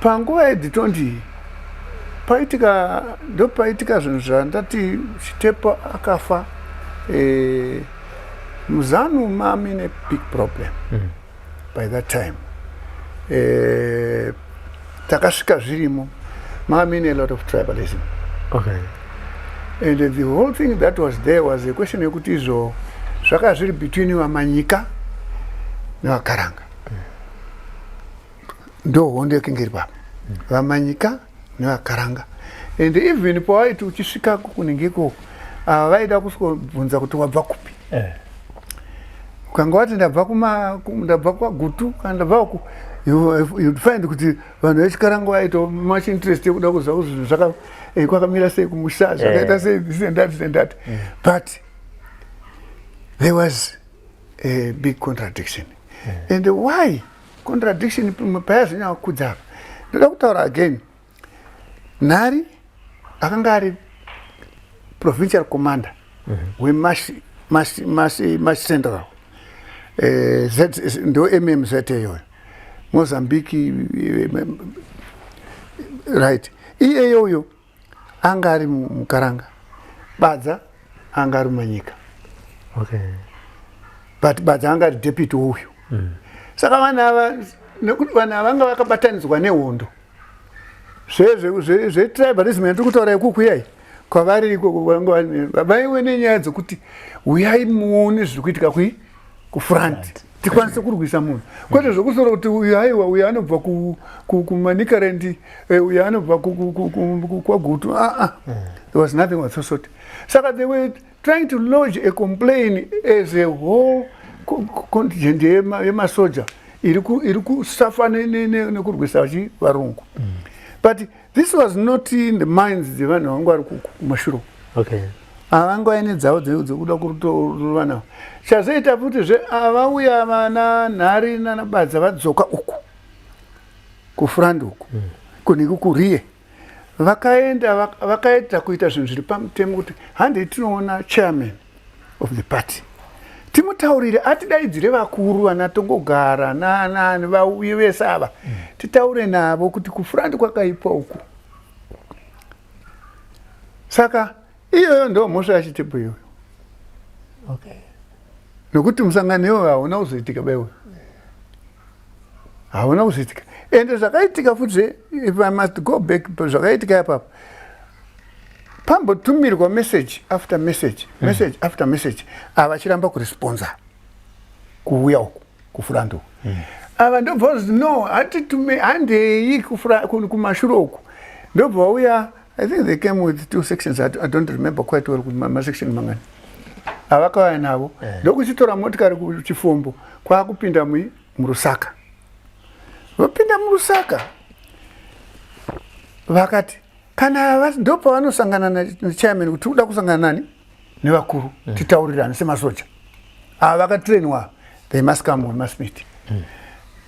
panguva yedétente iyi paitika, ndo paitika zvinhu zvandati Chitepo akafa. MuZANU mamine big problem. By that time takasvika zvirimo, mamine a lot of tribalism. And the whole thing that was there was a question yekuti izvo zvaka zviri between vaManyika nevaKaranga. Ndo hondo yakinge iri papa, vaManyika nevaKaranga. And even pawaiti uchisvika kunenge ikoko, ava vaida kusvobvunza kuti wabva kupi. Ukanga wati ndabva kwaGutu kana ndabva uku, you'd find kuti vanhu vechiKaranga vaita much interest yekuda kuziva kuti zvinhu kwakamira sei kumusha, zvakaita sei, this and that, this and that. But there was a big contradiction. And why contradiction payazonyanya apa, ndoda kutaura again, Nhari akanga ari provincial commander weMash Central, ndo MMZ iyoyo. Mozambique, right? Iyeyo uyo anga ari muKaranga, Badza anga ari muManyika. But Badza anga ari deputy uyu. Saka vanhu ava, nekuti vanhu ava vanga vakabatanidzwa nehondo, zvetribalism yandiri kutaura ikuku iyai kwavari ikoko, vanga vaiwe nenyaya dzekuti uyai muone zviri kuitika kui kufront, tikwanise kurwisa munhu, kwete zvokusora kuti uyu aiwa, uyu anobva kuManicaland, uyu anobva kwaGutu. Aa, there was nothing of the sort. Saka they were trying to lodge a complaint as a whole contingent yemasoja iri kusafa nekurwisa varungu. But this was not in the minds dzevanhu vanga vari kumashure. Avanga vaine dzavo dzekuda kurova navo. Chazoita futi zve, avauya vana Nhari nanaBadza vadzoka uku kufront uku, kuniki kuriye, vakaenda vakaita kuita zvinhu zviri pamutemo kuti handei tinoona chairman of the party, timutaurire atidaidzire vakuru vana Tongogara nanani vauye vese ava, titaure navo kuti kufront kwakaipa uku. Saka iyoyo ndo mhosva yaChitepo iyoyo, nokuti musangano iwoyo hauna kuzoitika baiwe, hauna kuzoitika. Ende zvakaitika futizve, if I must go back, zvakaitika ipapo, pambotumirwa message after message, message after message, ava vachiramba kuresponsa kuuya uku kufront uku. Ava ndobva vazi, "No, hatitume, handei kumashure uku." Ndobva vauya. I think they came with two sections. I don't remember quite well kuti masection mangani avakauya navo. Ndokuchitora motikari kuChifombo, kwaakupinda muRusaka. Vapinda muRusaka, vakati kana ndopavanosangana nachairman kuti tikuda kusangana nani, nevakuru, titaurirane semasoja. Ava vakatrainwa, they must come, we must meet.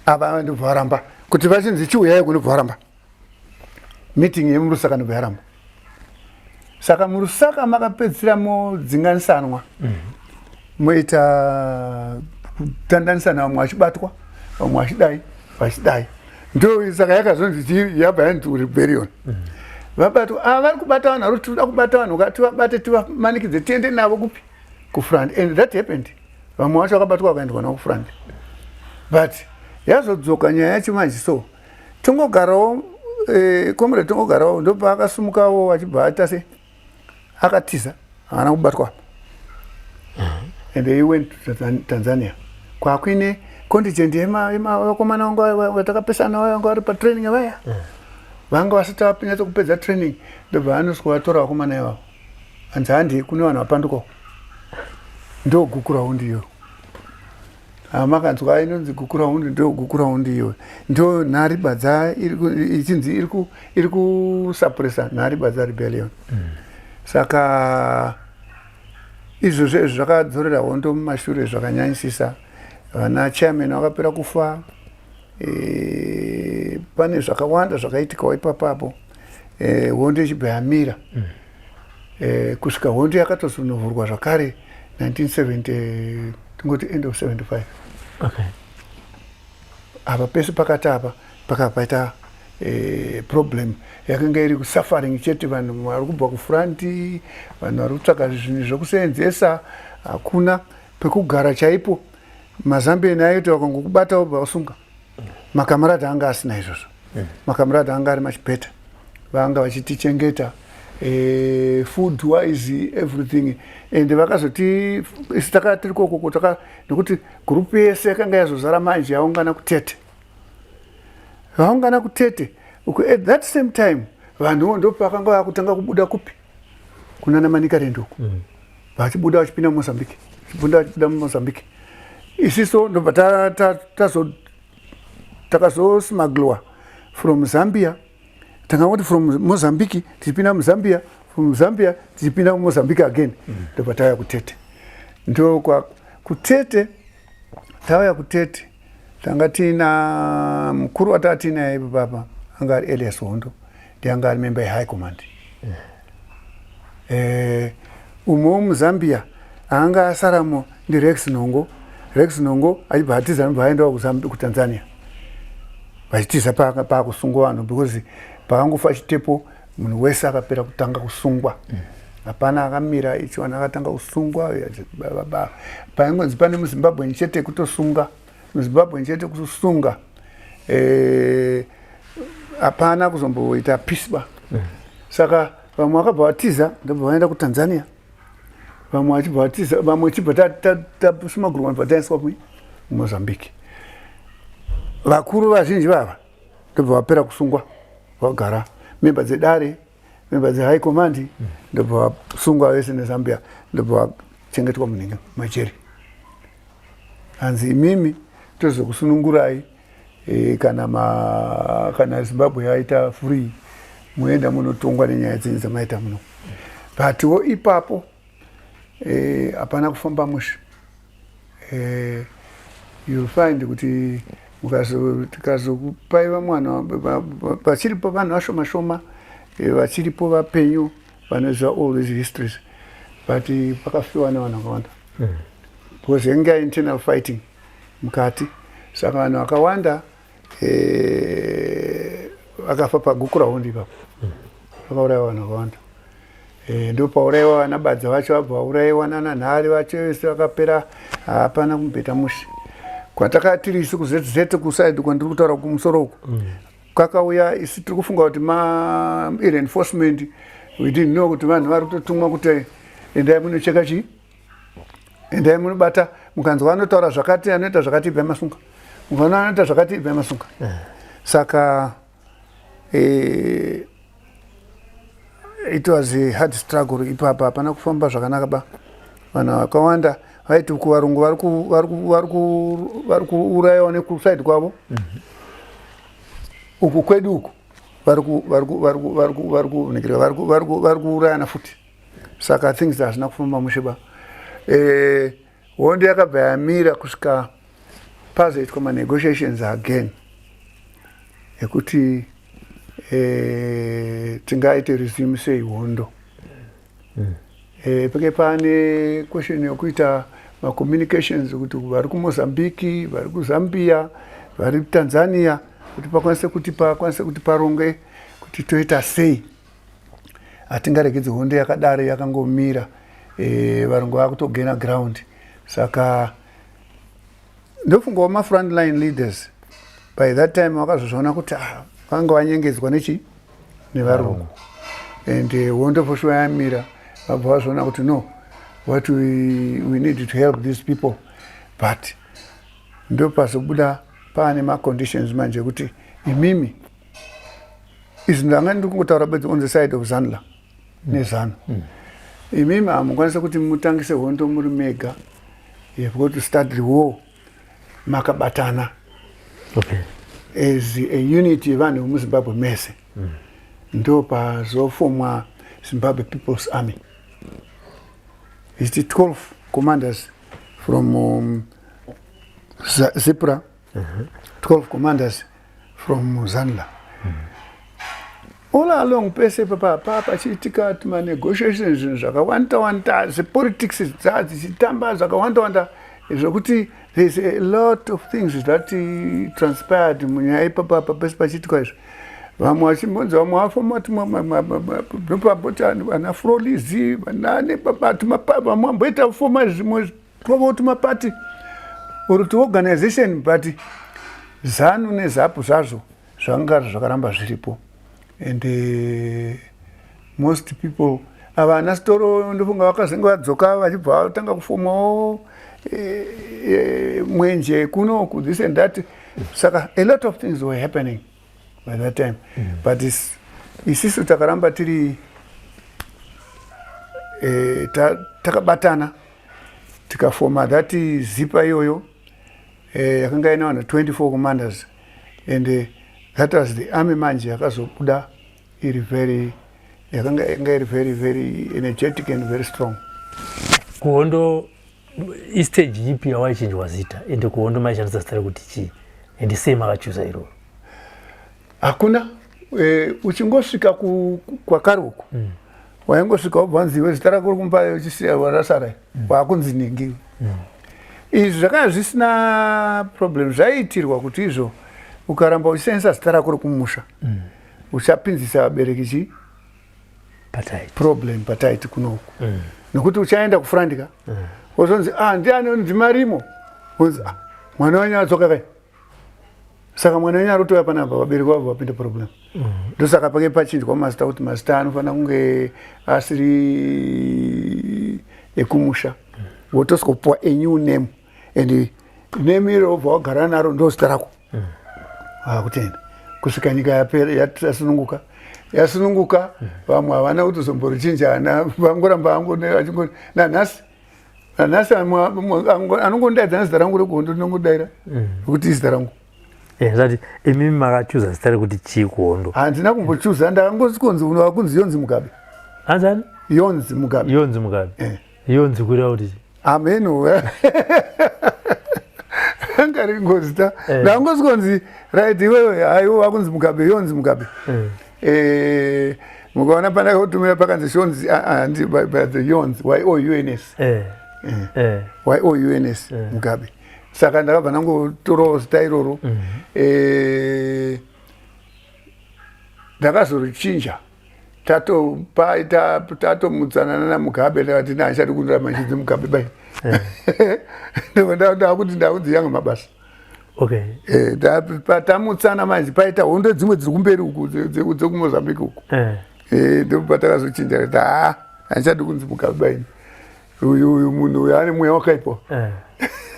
Ava ndobva varamba kuti vachinzi chiuyai, kunobva varamba meeting yemuRusaka, ndobva yaramba. Saka muRusaka makapedzisira modzinganisanwa, moita kutandanisana, vamwe vachibatwa, vamwe vachidai, vachidai. Ndo saka yakazonzi yabva yanzi rebellion. Vabatwa ava, vari kubata vanhu, vari tinoda kubata vanhu, tivabate, tivamanikidze, tiende navo kupi? Kufront. And that happened. Vamwe vacho vakabatwa, vakaendwa navo kufront. But yazodzoka nyaya yacho manje, so Tongogarawo, comrade Tongogarawo ndopaakasumukawo achibva aita se akatiza, haana kubatwa, and he went to Tanzania kwakuine contingent yemakomana vanga vatakapesana, vanga vari patraining vaya, vanga vasati vanyatsa kupedza training. Ndobva vanosvika vatora vakomana ivavo, hanzi handi kune vanhu vapandukawo. Ndo Gukurahundi iyo makanzwa inonzi Gukurahundi. Ndo Gukurahundi iyo, ndo Nhari Badza ichinzi iri kusuppressa Nhari Badza Rebellion. Saka izvozvo izvo zvakadzorera hondo mumashure zvakanyanyisisa. Vana chairman vakapera kufa. Pane zvakawanda zvakaitikawo ipapapo. Hondo ichibva yamira kusvika hondo yakatozonovhurwa zvakare 1970, tingoti end of 75. Apa pese pakati apa pakabva paita problem yakanga iri kusuffering chete. Vanhu vari kubva kufront, vanhu vari kutsvaga zvinhu zvokuseenzesa, hakuna pekugara chaipo. MaZambian aiti vakangokubata wobva vasunga. Makamaradi anga asina izvozvo. Makamaradi anga ari much better, vanga vachitichengeta food wise, everything. And vakazoti isu taka tiri kokoko taka, nekuti gurupu yese yakanga yazozara manje, yaungana kuTete, vaungana kuTete uku. At that same time vanhuwo ndopakanga vakutanga kubuda kupi? Kunana Manicaland uku. Vachibuda vachipinda muMozambique, vachibuda vachipinda muMozambique. Isiso ndobva takazosmuglwa from Zambia, tangangoti from Mozambique tichipinda muZambia, from Zambia tichipinda muMozambique again. Ndobva tauya kuTete. Ndo kuTete, tauya kuTete tanga tiina mukuru watanga tiinaye ipapapa, anga ari Elias Hondo, ndianga ari member yehigh command. Umwe womuZambia anga asaramo ndiRex Nongo. Rex Nongo achibva atiza, ndobva aendawo kuTanzania. Vachitiza paakusungwa vanhu, because pakangofa Chitepo, munhu wese akapera kutanga kusungwa. Hapana akamira ichiwana, akatanga kusungwa. Paingonzi pane muZimbabwe chete, kutosunga muZimbabwe chete, kutosunga. Hapana kuzomboita peace ba. Saka vamwe vakabva vatiza, ndobva vaenda kuTanzania, vamwe vachibva vatiza, vamwe chibva tasumagurwa, bva taiswa kuMozambique. Vakuru vazhinji vava ndobva vapera kusungwa, vagara memba dzedare, memba dzehigh command, ndobva vasungwa vese neZambia, ndobva vachengetwa munhingi majeri. Hanzi imimi tozokusunungurai kana Zimbabwe yaita free, muenda munotongwa nenyaya dzenyu dzamaita muno. Butwo ipapo hapana kufamba mushe. You'll find kuti tikazokupai vamwana vachiripo, vanhu vashoma shoma vachiripo vapenyu vanoziva all these histories, but pakafiwa nevanhu vakawanda because yange internal fighting mukati. Saka vanhu vakawanda vakafa paGukurahundi ipapo. Vakauraya vanhu vakawanda. Ndo paurayiwa vana Badza vacho, vabva vaurayiwa nana Nhari vacho vese vakapera. Hapana kumboita mushe. Kwatakatiri isu kuZZ, kuside kwandiri kutaura kumusoro uku, kakauya isu tiri kufunga kuti ma reinforcement. We didn't know kuti vanhu vari kutotumwa kuti endai munocheka chii, endai munobata. Mukanzwa anotaura zvakati, anoita zvakati, ibvai masunga. Mukaona anoita zvakati, ibvai masunga. Saka it was a hard struggle ipapa. Hapana kufamba zvakanaka ba. Vanhu vakawanda vaiti kuvarungu vari kuurayiwa nekuside kwavo, uku kwedu uku vari kuurayana futi. Saka things hazvina kufamba mushe ba. Hondo yakabva yamira kusvika pazoitwa manegotiations again ekuti tingaite resume sei hondo. Peke pane question yokuita macommunications kuti vari kuMozambique, vari kuZambia, vari kuTanzania, kuti pakwanise kuti paronge kuti toita sei. Hatingaregedzi hondo yakadaro yakangomira. Varungu vakutogena ground. Saka ndofungawo mafrontline leaders by that time vakazozviona kuti ah, vanga vanyengedzwa nechi nevarungu, and hondo for sure yamira. Vabva vazviona kuti no, what we need to help these people. But ndopazobuda paane maconditions manje ekuti imimi, izvi ndanga ndiri kungotaura bedzi on the side of ZANLA neZANU, imimi hamukwanisa kuti mutangise hondo muri mega. You've got to start the war makabatana as a unit yevanhu vemuZimbabwe mese. Ndo pazofomwa Zimbabwe People's Army, ichiti 12 commanders from ZIPRA, 12 commanders from ZANLA. All along pese papa pachiitika tumanegotiations, zvinhu zvakawanda wanda zvepolitics dza dzichitamba zvakawanda wanda, zvokuti there's a lot of things that transpired munyaya ipapapa. Pese pachiitika izvi, vamwe vachimbonzi, vamwe vafoma nopamboti vana Frolizi, vanani, vamwe vamboita foma zvimwe twavo tumapati or tuorganization, but ZANU neZAPU zvazvo zvanga zvakaramba zviripo. And most people ava ana Sitoro ndofunga vakazenge vadzoka, vachibva vatanga kufomawo mwenje kuno, this and that. Saka a lot of things were happening by that time. But isisu takaramba tiri takabatana, tikafoma that ZIPA iyoyo yakanga ine vanhu 24 commanders, and that was the army manje yakazobuda iri very, yakanga yanga iri very very energetic and very strong. Kuhondo istage ipi yawaichinjwa zita, ende kuhondo maishandisa zita rekuti chii, ende sei makachuza iroro? Hakuna. Uchingosvika kwakari uku, waingosvika wobva wanzi iwe zita rako rikumba uchisiya rasara, waakunzi ningi. Izvi zvakanga zvisina problem, zvaiitirwa kuti izvo Ukaramba uchishandisa zita rako rekumusha, uchapinzisa vabereki chi Pataiti. Problem pataiti kunoku, nekuti uchaenda kufront ka, wozonzi, "Ah, ndiani unzi Marimo?" Wonzi, "Ah, mwana wenyu adzoka kai." Saka mwana wenyu ari kutouya panapa, vabereki vavo vapinda problem. Ndosaka pake pachinjwa mazita, kuti mazita anofanira kunge asiri ekumusha, wotosikopuwa a new name, and name iro wobva wagara naro, ndo zita rako akutenda kusvika nyika yapera, yasununguka. Yasununguka, vamwe havana kutozomborichinja, hana, vangoramba vachingoti nanhasi. Nanhasi anongondaidza nezita rangu rekuhondo, ndinongodaira nekuti izita rangu. Zvati imimi makachuza zita rekuti chii kuhondo? Handina kumbochuza, ndakangosikonzi wakunzi Yonzi Mugabe. Hanzani? Yonzi Mugabe. Yonzi Mugabe. Eh. Yonzi kureva kuti chii? Ameno, anga ringozita. Ndangosikonzi, "Right, iwewe haiwo wakunzi Mugabe, Yonzi Mugabe." Mukaona pandakakutumira pakanzi Shonzi, by the Yons, Youns. Youns Mugabe. Saka ndakabva ndangotorawo zita iroro. Ndakazorichinja tatomudzanana naMugabe. Ndakati naachadi kuramba nchinzi Mugabe bai, ndakuti ndakunzi Young Mabasa. Patamutsana manje, paita hondo dzimwe dziri kumberi uku, dzekuMozambique uku. Ndopatakazochinja kuti ha, handichadi kunzi Mugabe baini, uyu uyu munhu uyu ane mweya wakaipa,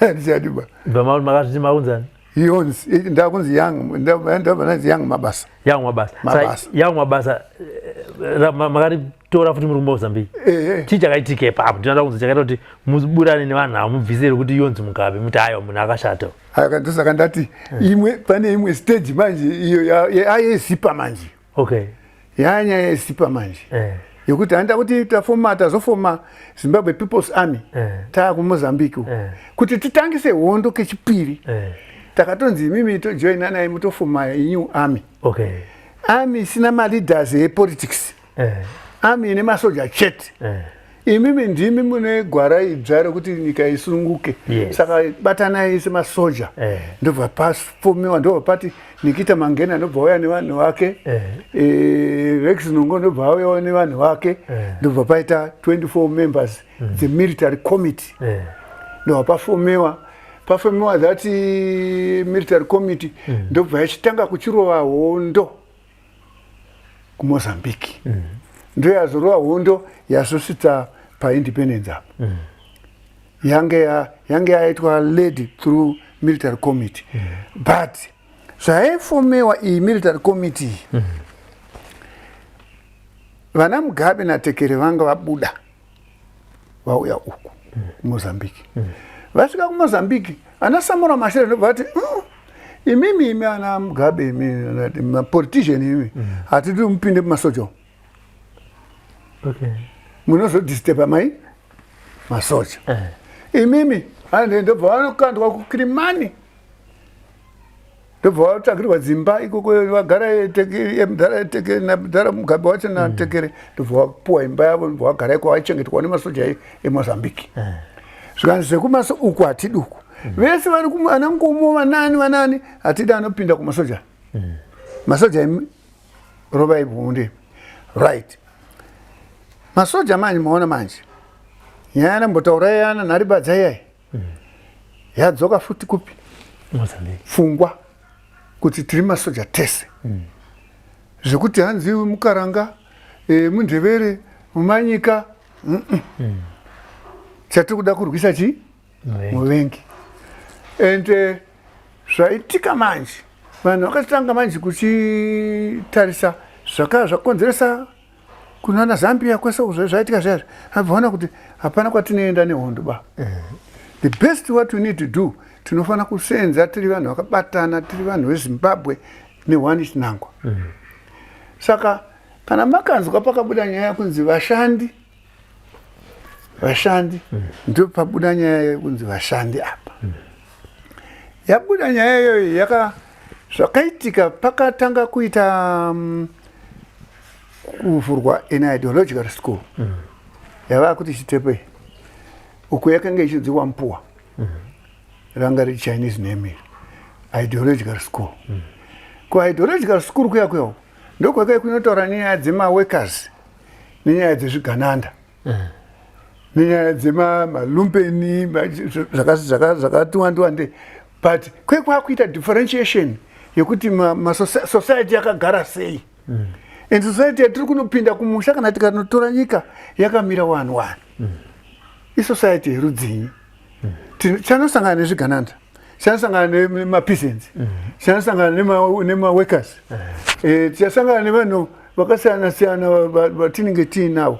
handichadi ba. Bva makazviti maunzani? Yons, ndakunzi Young, ndabva ndanzi Young Mabasa. Young Mabasa. Mabasa. Young Mabasa makaritora futi muri kuMozambique? Eh. Chii chakaitika ipapo? Ndinoda kunzi chakaita kuti muburane nevanhu ava, mubvisire kuti Yonzi Mugabe, muti aiwa, munhu akashata. Aka ndosaka ndati imwe, pane imwe stage manje iyo yayezipa manje. Yanyaya yezipa manje, yekuti handa kuti tafoma, tazofoma Zimbabwe People's Army, taakuMozambique uku, kuti titangise hondo kechipiri. Takatonzi imimi tojoinanai, mutofoma new army, army isina maleaders epolitics, army ine masoja chete. Imimi ndimi mune gwara idzva rekuti nyika isununguke. Saka batanai semasoja. Ndobva pafomiwa, ndobva pati Nikita Mangena ndobva auya nevanhu vake. Rex Nongo ndobva auyawo nevanhu vake. Ndobva paita 24 members dzemilitary committee. Ndobva pafomiwa that military committee, ndobva yachitanga kuchirova hondo kuMozambique. Ndo yazorova hondo yazosvitsa paindependence apa. Yange yaitwa led through military committee, but zvaifomewa iyi military committee, vana Mugabe naTekere vanga vabuda, vauya uku kuMozambique. Vasvika kuMozambique, ana Samora Machel ndobva vati, imimi, imi ana Mugabe, imi mapolitician imi, hatidi mupinde mumasoja umu. Munozodisturba mai masoja imimi." Ande ndobva vanokandwa kuKirimani, ndobva vatsvakirwa dzimba ikoko, vagara mudhara Mugabe wacho naTekere, ndobva vapuwa imba yavo, ndobva vagara iko, vaichengetwa nemasoja eMozambique. Zvikanzi zvekumaso uku hatidi uku, vese vari ana Nkomo, vanani vanani, hatidi anopinda kumasoja. Masoja imi rovai bvunde. Right, masoja manje, maona manje nyaya yanambotaura yana nharibadza iyai yadzoka futi kupi? Mozambique. Pfungwa kuti tiri masoja tese, zvekuti hanzi muKaranga, muNdevere, muManyika, Chatiri kuda kurwisa chii? Muvengi. Muvengi. And zvaitika manje, vanhu vakatanga manje kuchitarisa zvaka zvakonzeresa kunana Zambia kwese uko zvaitika zviyazvi, abvaona kuti hapana kwatinoenda nehondo ba. The best what we need to do, tinofanira kusenza tiri vanhu vakabatana, tiri vanhu veZimbabwe neone chinangwa. Saka kana makanzwa pakabuda nyaya yekunzi vashandi, vashandi, ndo pabuda nyaya yekunzi vashandi apa. Yabuda nyaya iyoyo, yaka zvakaitika, pakatanga kuita kuvhurwa an ideological school yava kuti Chitepo. Uko yakanga ichinzi Whampoa, ranga riri Chinese name iri, ideological school. Kuideological school kuya kuya uku ndokwakai kunotaura nenyaya dzemaworkers, nenyaya dzezvigananda, nenyaya dzemalumpeni, zvakati wandi wande, but kwekwakuita differentiation yekuti society yakagara sei. And society yatiri kunopinda kumusha kana tikanotora nyika yakamira one one, isociety yerudzinyi? Chanosangana nezvigananda, chanosangana nemapeasants, chanosangana nemaworkers, tichasangana nevanhu vakasiyana siyana vatinenge tiinavo.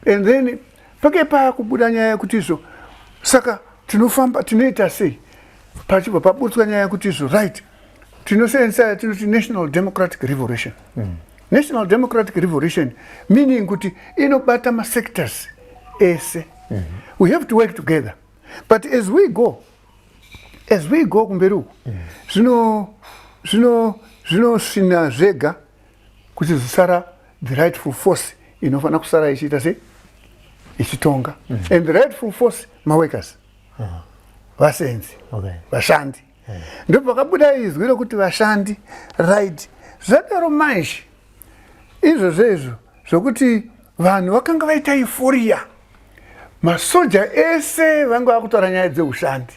And then pake paakubuda nyaya yekuti izvo, saka tinofamba tinoita sei? Pachibva pabutswa nyaya yekuti izvo, right, tinosenzesa yatinoti national democratic revolution. National democratic revolution meaning kuti inobata masectors ese. We have to work together, but as we go kumberi uku, zvino zvino zvinosvina zvega kuti zvisara the rightful force inofanira kusara ichiita sei, ichitonga. And the rightful force maworkers, vasenzi, vashandi. Ndopakabuda izwi rekuti vashandi, right? Zvadaro manje, izvozvo izvo zvokuti vanhu vakanga vaita euphoria, masoja ese vanga vakutaura nyaya dzeushandi,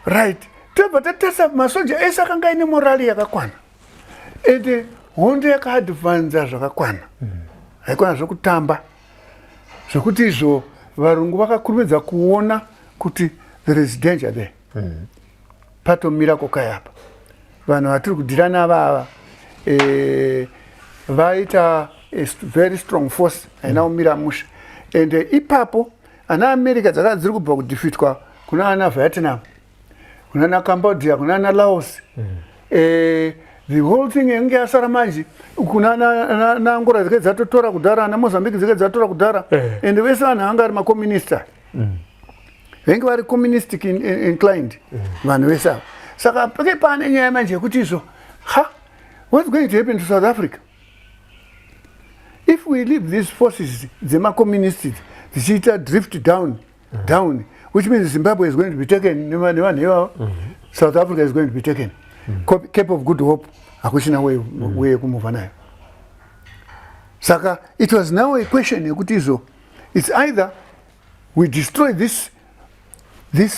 right? Tobva tatarisa, masoja ese akanga aine morale yakakwana, ende hondo yakaadvanza zvakakwana, haikwana zvokutamba, zvokuti izvo varungu vakakurumidza kuona kuti there is danger there. Patomira kokayapa vanhu vatiri kudhira nava ava, vaita a very strong force, haina kumira musha. And ipapo ana America dzakanga dziri kubva kudefeatwa kuna ana Vietnam, kuna ana Cambodia, kuna ana Laos. The whole thing yange yasara manje kuna ana Angola, dzike dzatotora kudhara, ana Mozambique dzike dzatora kudhara. And vese vanhu vanga vari macommunista, venge vari communistic inclined vanhu vese ava. Saka pake pane nyaya manje yekuti izvo, ha, what's going to happen to South Africa if we leave these forces dzemacommunist dzichiita drift down, down, which means Zimbabwe is going to be taken nevanhu ivava, South Africa is going to be taken, Cape of Good Hope hakuchina way way yekumuvha nayo. Saka it was now a question yekuti izvo, it's either we destroy this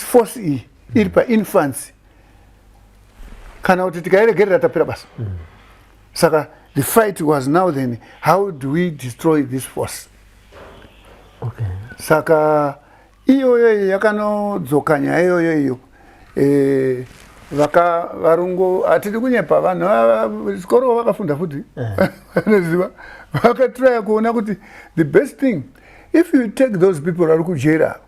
force iyi iri painfancy, kana kuti tikairegerera tapera basa. Saka the fight was now then, how do we destroy this force? Saka iyoyo yakanodzoka nyaya iyoyo iyo. Vaka varungu, hatidi kunyepa, vanhu ava chikoro vakafunda futi, vanoziva, vakatraya kuona kuti the best thing, if you take those people vari kujeri ava,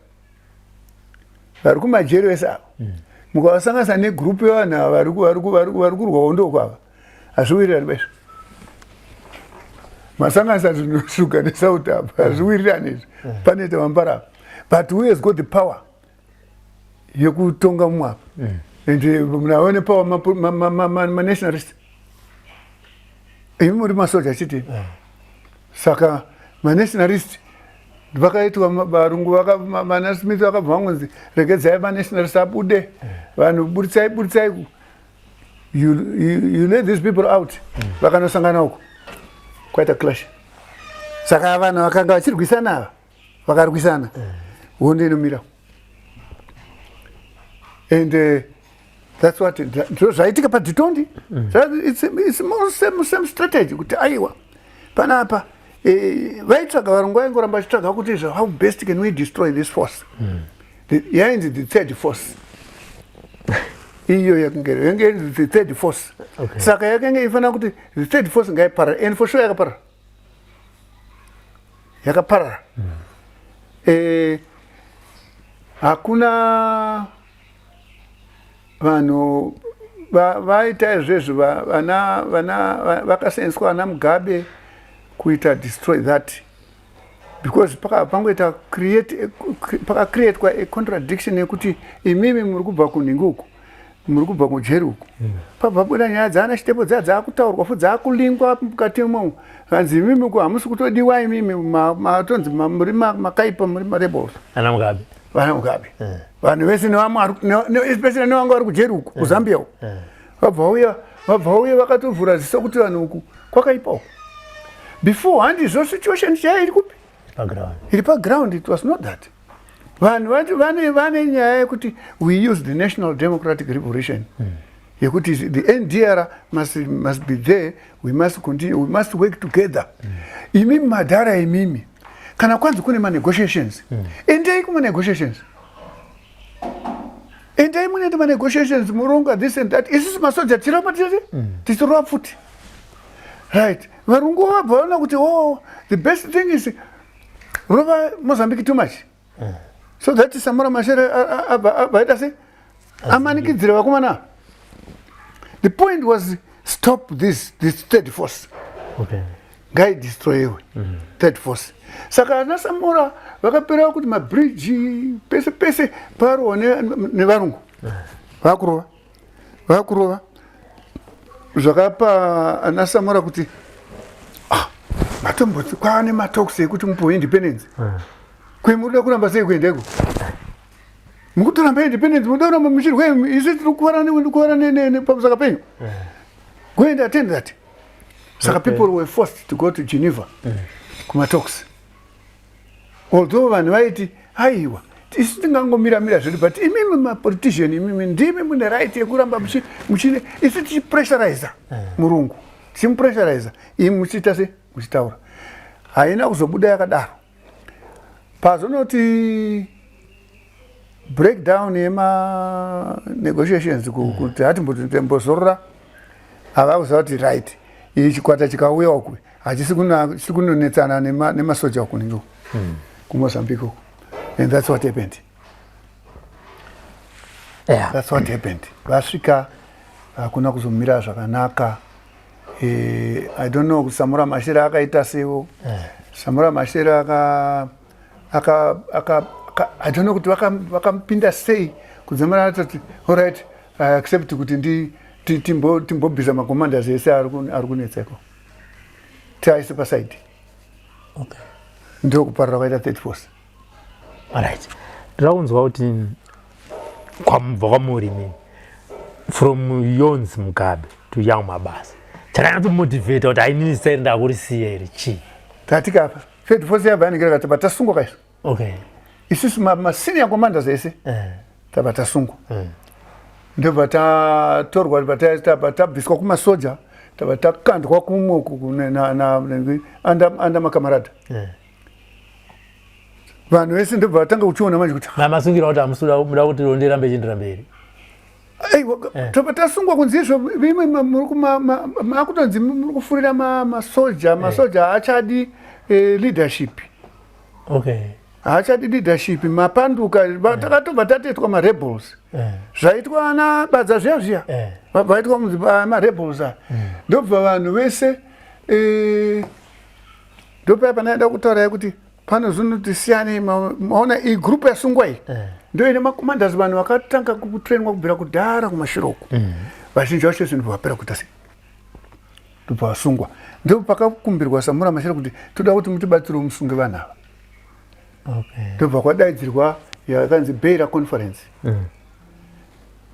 vari kumajeri vese ava, mukavasanganisa negrupu yevanhu ava vari kurwa hondo uko ava, hazviwirirani bezvo. Masanganisa zvinhu shuga nesauti apa, hazviwirirani izvi, panoita mambara apa. But who has got the power yekutonga mumwe apa? And munhu ane power manationalist, imi muri masoja chiti. Saka manationalist vakaitwa varungu, vana Smith vakabva vangonzi, "Regedzai manationalist abude, vanhu buritsai, buritsai." You let these people out, vakanosangana uko kwaita clash. Saka vanhu vakanga vachirwisana ava vakarwisana, hondo inomira. And that's what ndo zvaitika padhitondi. It's more same strategy kuti aiwa, panapa vaitsvaga, varungu vaingoramba vachitsvaga kuti izvo, how best can we destroy this force? Yainzi the third force iyo, yakange yange inzi the third force. Saka yakanga ifanira kuti the third force ngaiparara, and for sure yakaparara, yakaparara. Hakuna vanhu vaita izvezvo, vana vakasenzeswa vana Mugabe kuita destroy that, because pangoita create, pakacreatwa a contradiction yekuti imimi muri kubva kunhingi uku, muri kubva kujeri uku. Pabva buda nyaya dzaana Chitepo dzaa dzaakutaurwa futi, dzaakulingwa mukati imomo, kanzi imimi uku hamusi kutodiwa, imimi matonzi muri makaipa, muri marebels. Ana Mugabe. Vana Mugabe, vanhu vese nevamwe especially nevanga vari kujeri uku, kuZambia uku. Vabva vauya, vabva vauya vakatovhura ziso kuti vanhu uku kwakaipa uku. Before handizvo situation chaiyo iri kupi? Iri paground. It was not that. Vanhu vati vane nyaya yekuti we use the National Democratic Revolution. Yekuti the NDR must be there, we must continue, we must work together. Imimi madhara imimi. Kana kwanzi kune manegotiations. Endei kuma negotiations. Endei munoita manegotiations muronga this and that. Isusu masoja tiramba tiri tichirova pfuti. Right. Varungu vabva vaona kuti oh, the best thing is rova Mozambique too much. So that Samora Machel abva aita sei? Amanikidzira vakomana. The point was stop this third force. Ngaidestroyiwe third force. Saka ana Samora vakapera kuti mabridge pese pese parohwa nevarungu. Vakurova. Vakurova. Zvakapa ana Samora kuti matomboti kwaane matalks ekuti mupiwe independence. Kwe munoda kuramba sei kuendeko? Mukutoramba independence, munoda kuramba muchirwa isu tiri kukuvara kukuvara pamusaka penyu. Go and attend that. Saka people were forced to go to Geneva kumatalks. Although vanhu vaiti aiwa isu tingangomira-mira zvedu, but imimi mapolitician imimi ndimi mune right yekuramba muchine isu tichipressuriza murungu, tichimupressuriza imi muchiita se muchitaura. Haina kuzobuda yakadaro. Pazonoti breakdown yemanegotiations kuti hatimbozorora, hava kuziva kuti right, iyi chikwata chikauya uku hachisi kunonetsana nemasoja uku ningo kuMozambique uku. And that's what happened. That's what happened. Vasvika hakuna kuzomira zvakanaka. I don't know kuti Samora Machel akaita sewo. Samora Machel aka aka aka I don't know kuti vakamupinda sei kudzamara atoti alright, I accept kuti ndi timbobvisa macommanders ese ari kunetseko, tiaise paside. Ndokuparira kwaita third force. Alright, ndoda kunzwa kuti kwamubva kwamuri mini from yonzi Mugabe to Young Mabasa, chakanyatsomotivata kuti ainini zita iri ndakurisiya iri chii? Tatikapa third force yabva yanenge rakati patasungwa kaisu. Isusu masenior commanders ese tabva tasungwa, ndobva tatorwa, tabva tabviswa kumasoja, tabva takandwa kumwe under makamarada. Vanhu vese ndobva vatanga kuchiona manje kuti Masungira kuti hamusuda muda kuti ndirambe chiendera mberi? Aiwa, tobva tasungwa kunzi izvo vimwe makutonzi muri kufurira masoja, masoja haachadi leadership. Haachadi leadership, mapanduka. Takatobva tatoitwa marebels. Zvaitwa ana Badza zviya zviya. Vabva vaitwa kunzi marebels aya. Ndobva vanhu vese ndopaya panaida kutaura kuti panozonoti siyanei. Maona iyi group yasungwa iyi ndo ine macommanders, vanhu vakatanga kutrainwa kubvira kudhara kumashure uku. Vazhinji vacho zvinhu vapera kuita sei, ndobva vasungwa. Ndo pakakumbirwa Samora Machel kuti toda kuti mutibatsirewo musunge vanhu ava. Ndobva kwadaidzirwa yakanzi Beira Conference.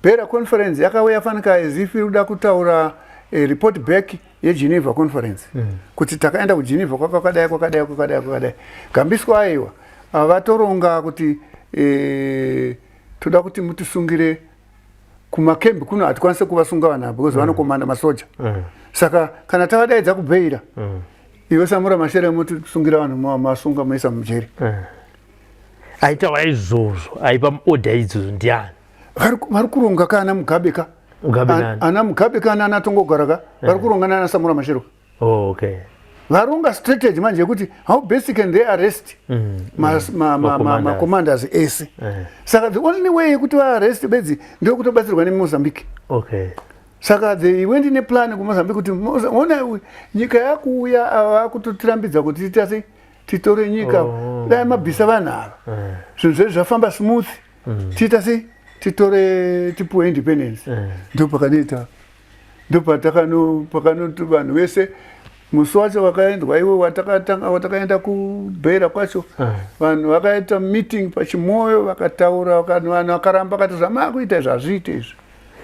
Beira Conference yakauya fanika as if iri kuda kutaura report back yeGeneva Conference, kuti takaenda kuGeneva kwakadai kwakadai kwakadai kwakadai. Gambiswa aiwa, vatoronga kuti toda kuti mutisungire kumakembi kuno, hatikwanisi kuvasunga vanhu ava because vanokomanda masoja. Saka kana tavadaidza kuBeira, iwe Samora Machel motisungira vanhu, masunga moisa mujeri. Aitaura izvozvo, aipa order idzodzo ndiani? Vari kuronga kana Mugabe ka. Mugabe nani? Ana Mugabe kana ana Tongogara ka, vari kuronga nana Samora Machel. Oh, okay. Varonga strategy manje yekuti how best can they arrest Macommanders. macommanders ese. Saka the only way yekuti vaarrest bedzi ndeyekutobatsirwa neMozambique. Saka they went neplan kuMozambique kuti ona nyika yakuuya ava vakutotirambidza kuti tiita sei, titore nyika. Dai mabvisa vanhu ava, zvinhu zvedu zvafamba smooth, tiita sei, titore, tipuwe independence. Ndo pakanoita, ndo patakano pakanoti vanhu vese musi wacho wakaendwa iwe watakatanga watakaenda kuBeira kwacho, vanhu vakaita meeting paChimoio, vakataura, vanhu vakaramba, vakati zvamakuita izvi hazviite izvi.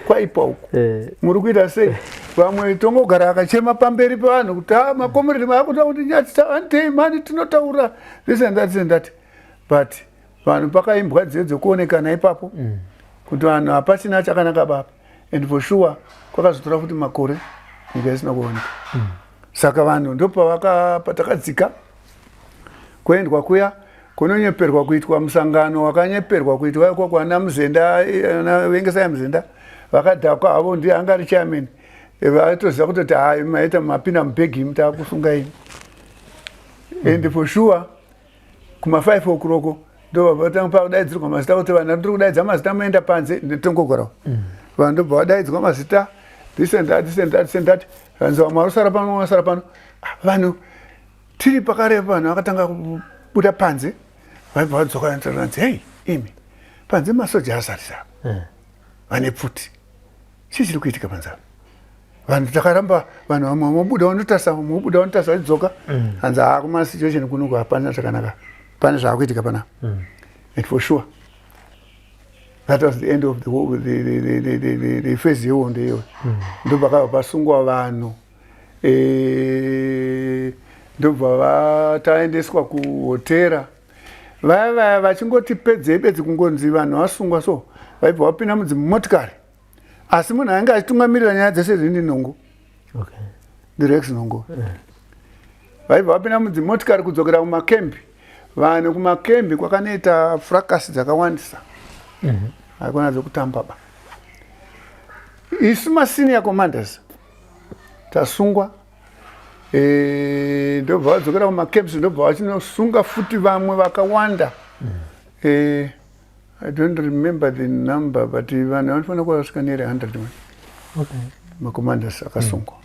Kwaipa uku. Muri kuita sei? Vamwe tongogara akachema pamberi pevanhu kuti a makomereti maakuta kuti nyatsi mani tinotaura this and that, this and that. But vanhu pakaimbwa dziyo dzekuonekana ipapo kuti vanhu hapachina chakanaka baba. And for sure kwakazotora futi makore nyika isina kuoneka. Saka vanhu ndopatakadzika kuendwa kuya kunonyeperwa kuitwa musangano wakanyeperwa kuitwa ikoko. Ana Muzenda, ana Vengesai Muzenda vakadhakwa havo, ndiye anga ari chairman. Vaitoziva kutoti hai, maita mapinda mubhegi, mutakusunga ini. And for sure kuma5 o'clock ndobva pakudaidzirwa mazita kuti vanhu tiri kudaidza mazita, muenda panze netongogarawo. Vanhu ndobva vadaidzwa mazita, this and that, this and that, this and that. Vanzi vamwe varusara pano, vamwe vasara pano. Ah, vanhu tiri pakareba, vanhu vakatanga kubuda panze, vaibva vadzoka vanzi, "Hei imi, panze masoja azarisa vane pfuti, chii chiri kuitika panze apa?" Vanhu takaramba, vanhu vamwe vobuda vanotarisa, vamwe vobuda vanotarisa vachidzoka. Hanzi, "Haa, kuma situation kunoku hapana chakanaka, pane zvaakuitika panapa." And for sure that was the end of the phase yehondo iyoyo. Ndobva pasungwa vanhu, ndobva vataendeswa kuhotera. Vaya vaya vachingoti pedzei bedzi kungonzi vanhu vasungwa, so vaibva vapinda mudzimotikari, asi munhu ainge achitungamirira nyaya dzese dzindi Nhongo, ndiRex Nhongo. Vaibva vapinda mudzimotikari kudzokera kumakembi. Vanhu kumakembi kwakanoita fracas dzakawandisa, haikona dzokutamba ba. Isu masenior commanders tasungwa, ndobva vadzokera kumacamps, ndobva vachinosunga futi vamwe vakawanda. I don't remember the number, but vanhu vanofanira kuva vasvika near 100 macommanders akasungwa.